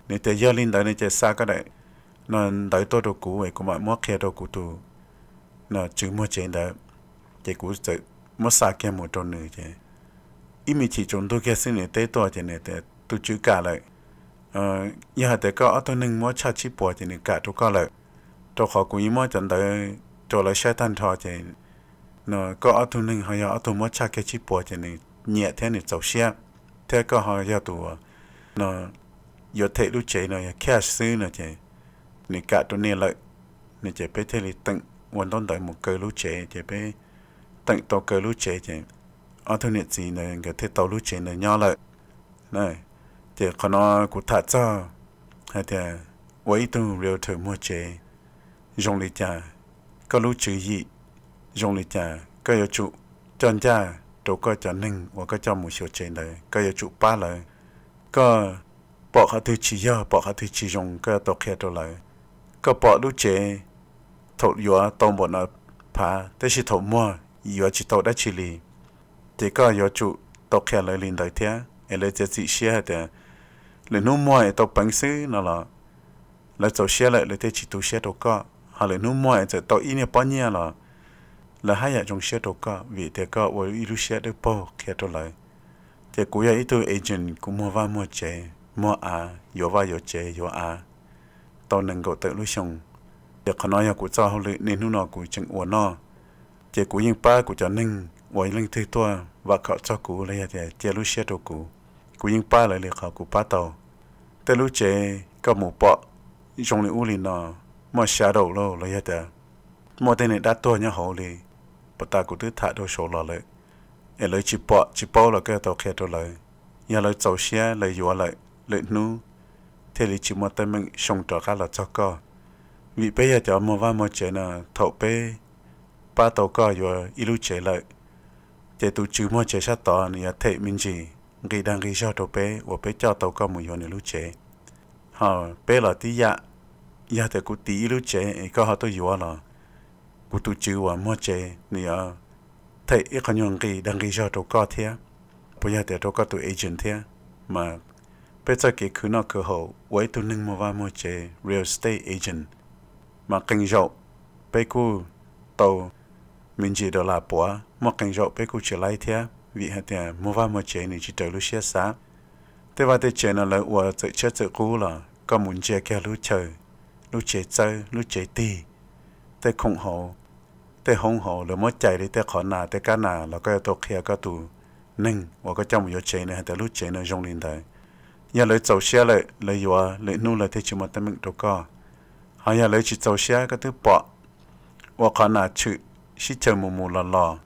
Nws tias, Yog li ntawd no ces xa koj daim no ntawv tuaj rau kuv es kuv mam muab qhia rau kuv tus no tswv muag tsev ntawd. Ces kuv txawm muab xa kiag mus rau nws ces ib me chim tsaus ntuj kiag xwb nws teb tuaj ces nws tias, Tus tswv kam lawm. Yog hais tias koj ob tug neeg muab tshaj tsib puas ces nws kam rau koj lawm, rau qhov kuv yeej muab cov ntawv rau lawv saib tag nrho ces no koj ob tug neeg ho yog ob tug muab tshaj kiag tsib puas ces nws nyiam thiab nws txaus siab, thiab koj ho yog tus no yuav them lub tsev no yog cash xwb no ces nws kam rau nej lawm no ces peb thiaj li teem ua ntaub ntawv mus kaw lub tsev ces peb teem tau kaw lub tsev ces ob tug niam txiv ntawd nkawd thiaj tau lub tsev ntawd nyob lawm. Ces qhov no kuv tham txog hais tias ua ib tug realtor muag tsev zoo li cas, koj lub tswv yim zoo li cas, koj yuav tsum coj ncaj rau koj cov neeg uas koj coj mus xyuas tsev ntawd, koj yuav tsum pab lawv. Koj pom qhov twg tsis yog, pom qhov twg tsis zoo, koj yuav tau qhia rau lawv. Koj pom lub tsev thaum yuav tau npaum no phav, tab sis thaum muag yuav tsis tau dab tsi li, ces koj yuav tsum tau qhia lawv li ntawd thiab es lawv txiav txim siab hais tias lwm hnub muag es tau peev xwb no los lawv txaus siab lawm lawv thiaj tsis tu siab rau koj, ho lwm hnub muag es txawm tau ib niag pob nyiaj los lawv haj yam zoo siab rau koj vim tias koj ua ib lub siab dawb paug qhia rau lawv. Ces kuv yog ib tug agent, kuv muag vaj muag tsev, muag av, yuav vaj yuav tsev, yuav av tau nees nkaum tawm lub xyoo. Ces qhov no yog kuv txoj hauj lwm niaj hnub no kuv tseem ua noj. Ces kuv yeej pab kuv cov neeg uas leej twg tuaj vam khom txog kuv los yog tias cia lub siab rau kuv, kuv yeej pab lawv li qhov kuv pab tau. Tej lub tsev koj mus pom zoo li ub li no, muaj shadow lauj los yog tias muaj tej niag dab tuag nyob hauv li, puag ta kuv twb tham rau saud los lawm, es lawv tsis pom tsis paub los koj yuav tau qhia rau lawv. Yog lawv txaus siab lawv yuav lawm, lwm hnub thiaj li tsis muaj teeb meem xyoo rov qab los txog koj. Vim peb yog cov muag vaj muag tsev no, thaum peb pab tau koj yuav ib lub tsev lawm, ces tus tswv muag tsev sab tod nws yuav them me ntsis nqi dag nqi zog rau peb uas peb coj tau koj mus yuav nws lub tsev. Ho peb los tib yam, yog tias kuv tiv ib lub tsev es koj ho tuaj yuav los kuv tus tswv uas muag tsev nws yuav them ib qho nyuag nqi dag nqi zog rau koj thiab, puas yog tias rau koj tus agent thiab. Mas peb txoj kev khwv noj khwv haus ua ib tug neeg muag vaj muag tsev, real estate agent, mas qee zaum peb kuj tau me ntsis dollar puav, muaj qee zaum peb kuj tsis laib thiab vim hais tias muag vaj muag tsev nws tsis raws lub siab xav. Tej vaj tej tsev no lawv ua txawm tshiab txawm qub los koj mus ntsia kiag lub chaw, lub tsev txawb, lub tsev tig, tej khoom hauv, tej hoob hauv lawv muab cais li tej qhov nas tej kab nas los koj yuav tau qhia koj tus neeg uas koj coj mus yuav tsev no hais tias lub tsev no zoo li ntawd. Yog lawv txaus siab lawm lawv yuav, lwm hnub lawv thiaj tsis muaj teeb meem rau koj. Ho yog lawv tsis txaus siab koj twb pom ua qhov nas tshwm sib chaw mus mus los los.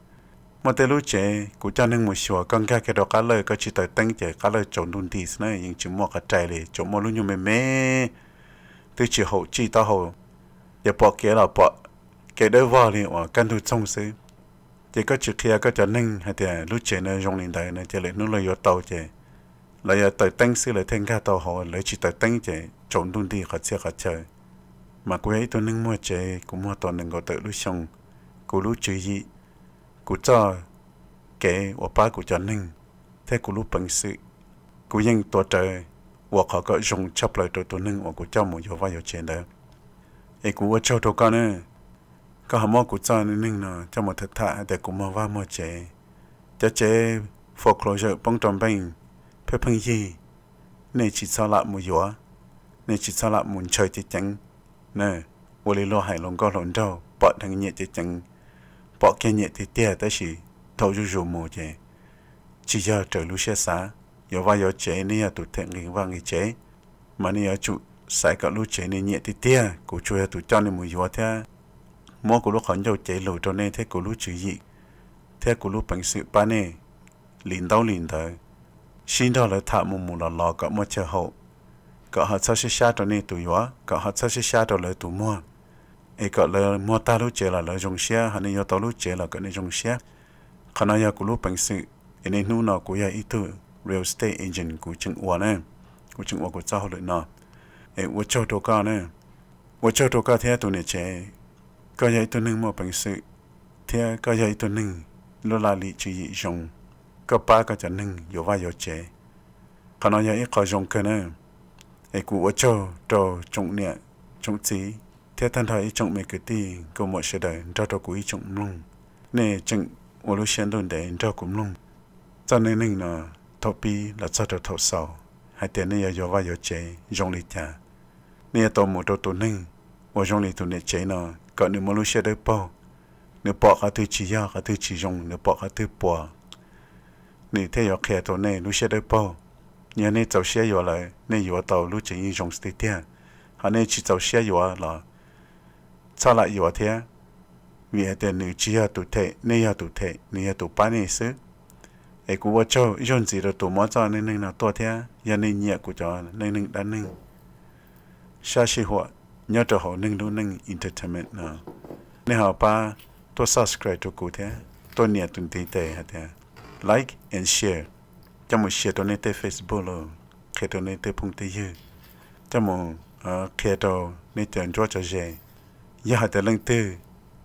Muaj tej lub tsev kuv coj neeg mus xyuas koj nkag kiag rau qab lawj koj tsis taws teeb ces qab lawj tsaus ntuj nti xwb na, yeej tsis muaj qhov rai li, tsuas muaj lub nyuag me me twb tsis haum tsij taub hau, ces pom kev los pom kev dawb vog li uas kaj ntug txoog xwb. Ces koj tsis qhia koj cov neeg hais tias lub tsev no zoo li ntawd no ces lwm hnub lawv yuav tau ces lawv yuav taws teeb xwb lawv thiaj nkag tau hauv, lawv tsis taws teeb ces tsaus ntuj nti qhov txhia qhov chaw. Mas kuv yog ib tug neeg muag tsev, kuv muag tau nees nkaum tawm lub xyoo, kuv lub tswv yim, kuv txoj kev uas pab kuv cov neeg, thiab kuv lub peev xwm, kuv yeej tuav rawv ua qhov kom zoo tshaj plaws rau tus neeg uas kuv coj mus yuav vaj yuav tsev ntawd. Es kuv ua tsaug rau koj ne, koj ho muab kuv txoj neej neeg no coj mus tham tham hais tias kuv muag vaj muag tsev. Cov tsev foreclosure poob rau npeej pheej pheej yig, nej tsis txhob lam mus yuav, nej tsis txhob lam mus ntshaw ceev ceev na. Ua li luag hais hluas nkauj hluas nraug, pom dheev nyiam ceev ceev, pom kiag nyiam tiag tiag tab sis dhau zuj zus mus ces tsis yog raws lub siab xav. Yuav vaj yuav tsev nej yog tus them nqi vaj nqi tsev, mas nej yuav tsum xaiv kom lub tsev nej nyiam tiag tiag. Kuv tsuas yog tus coj nej mus yuav thiab muab kuv lub qhov ncauj cev lus rau nej thiab kuv lub tswv yim thiab kuv lub peev xwm pab nej li ntaub li ntawd, sib nrog lawv tham mus mus los los kom muaj chaw haum, kom ho txhob sib sab rau nej tus yuav, kom ho txhob sib sab rau lawv tus muag, es kom lawv muag tag lub tsev los lawv zoo siab, ho nej yuav tau lub tsev los kom nej zoo siab. Qhov no yog kuv lub peev xwm, es niaj hnub no kuv yog ib tug real estate agent kuv tseem ua na, kuv tseem ua kuv txoj hauj lwm no. Es ua tsaug rau koj na, ua tsaug rau koj thiab tus niam tsev. Koj yog ib tug neeg muaj peev xwm, thiab koj yog ib tug neeg lub laj lim tswv yim zoo, koj pab koj cov neeg yuav vaj yuav tsev. Qhov no yog ib qho zoo kawg na. Es kuv ua tsaug rau tsoom niam tsoom txiv thiab tag nrho ib tsoom me kwv tij nkauj muam sawv daws nrog rau kuv ib tsoom mloog. Nej tseem ua lub siab ntuj ntev nrog kuv mloog txoj neej neeg no thaum pib los txog rau thaum xaus, hais tias nej yuav yuav vaj yuav tsev zoo li cas. Nej yuav tau mus rau tus neeg uas zoo li tus niam tsev no, kom nws muaj lub siab dawb paug, nws pom qhov twg tsis yog, qhov twg tsis zoo, nws pom qhov twg puas, nws thiaj yuav qhia rau nej lub siab dawb paug. Yog nej txaus siab yuav lawm, nej yuav tau lub tsev yeej zoo tiag tiag. Ho nej tsis txaus siab yuav los txhob lam yuav thiab, vim hais tias nws tsis yog tus them, nej yog tus them, nws yog tus pab nej xwb. Es kuv ua tsaug ib zaug ntxiv rau tus muab txoj neej neeg no tuaj thiab, yog nej nyiam kuv cov neej neeg dab neeg sab sij huam nyob rau hauv Neeg Lub Neej Entertainment no, nej ho pab tuaj subscribe rau kuv thiab tuaj nias tus ntiv tes hais tias like and share, coj mus share rau nej tej Facebook los qhia rau nej tej phooj tej ywg, coj mus qhia rau nej cov nruab cov ze. Yog hais tias leej twg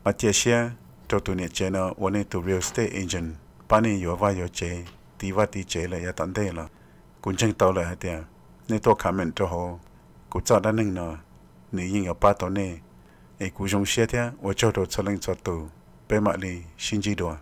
ho cia siab rau tus niam tsev no ua nej tus real estate agent, pab nej yuav vaj yuav tsev, tiv vaj tiv tsev lawm yav tom ntej los, kuv ntseeg tau lawm hais tias nej tuaj comment rau hauv kuv txoj dab neeg no, nws yeej yuav pab tau nej. Es kuv zoo siab thiab ua tsaug rau txhua leej txhua tus, peb mam li sib ntsib dua.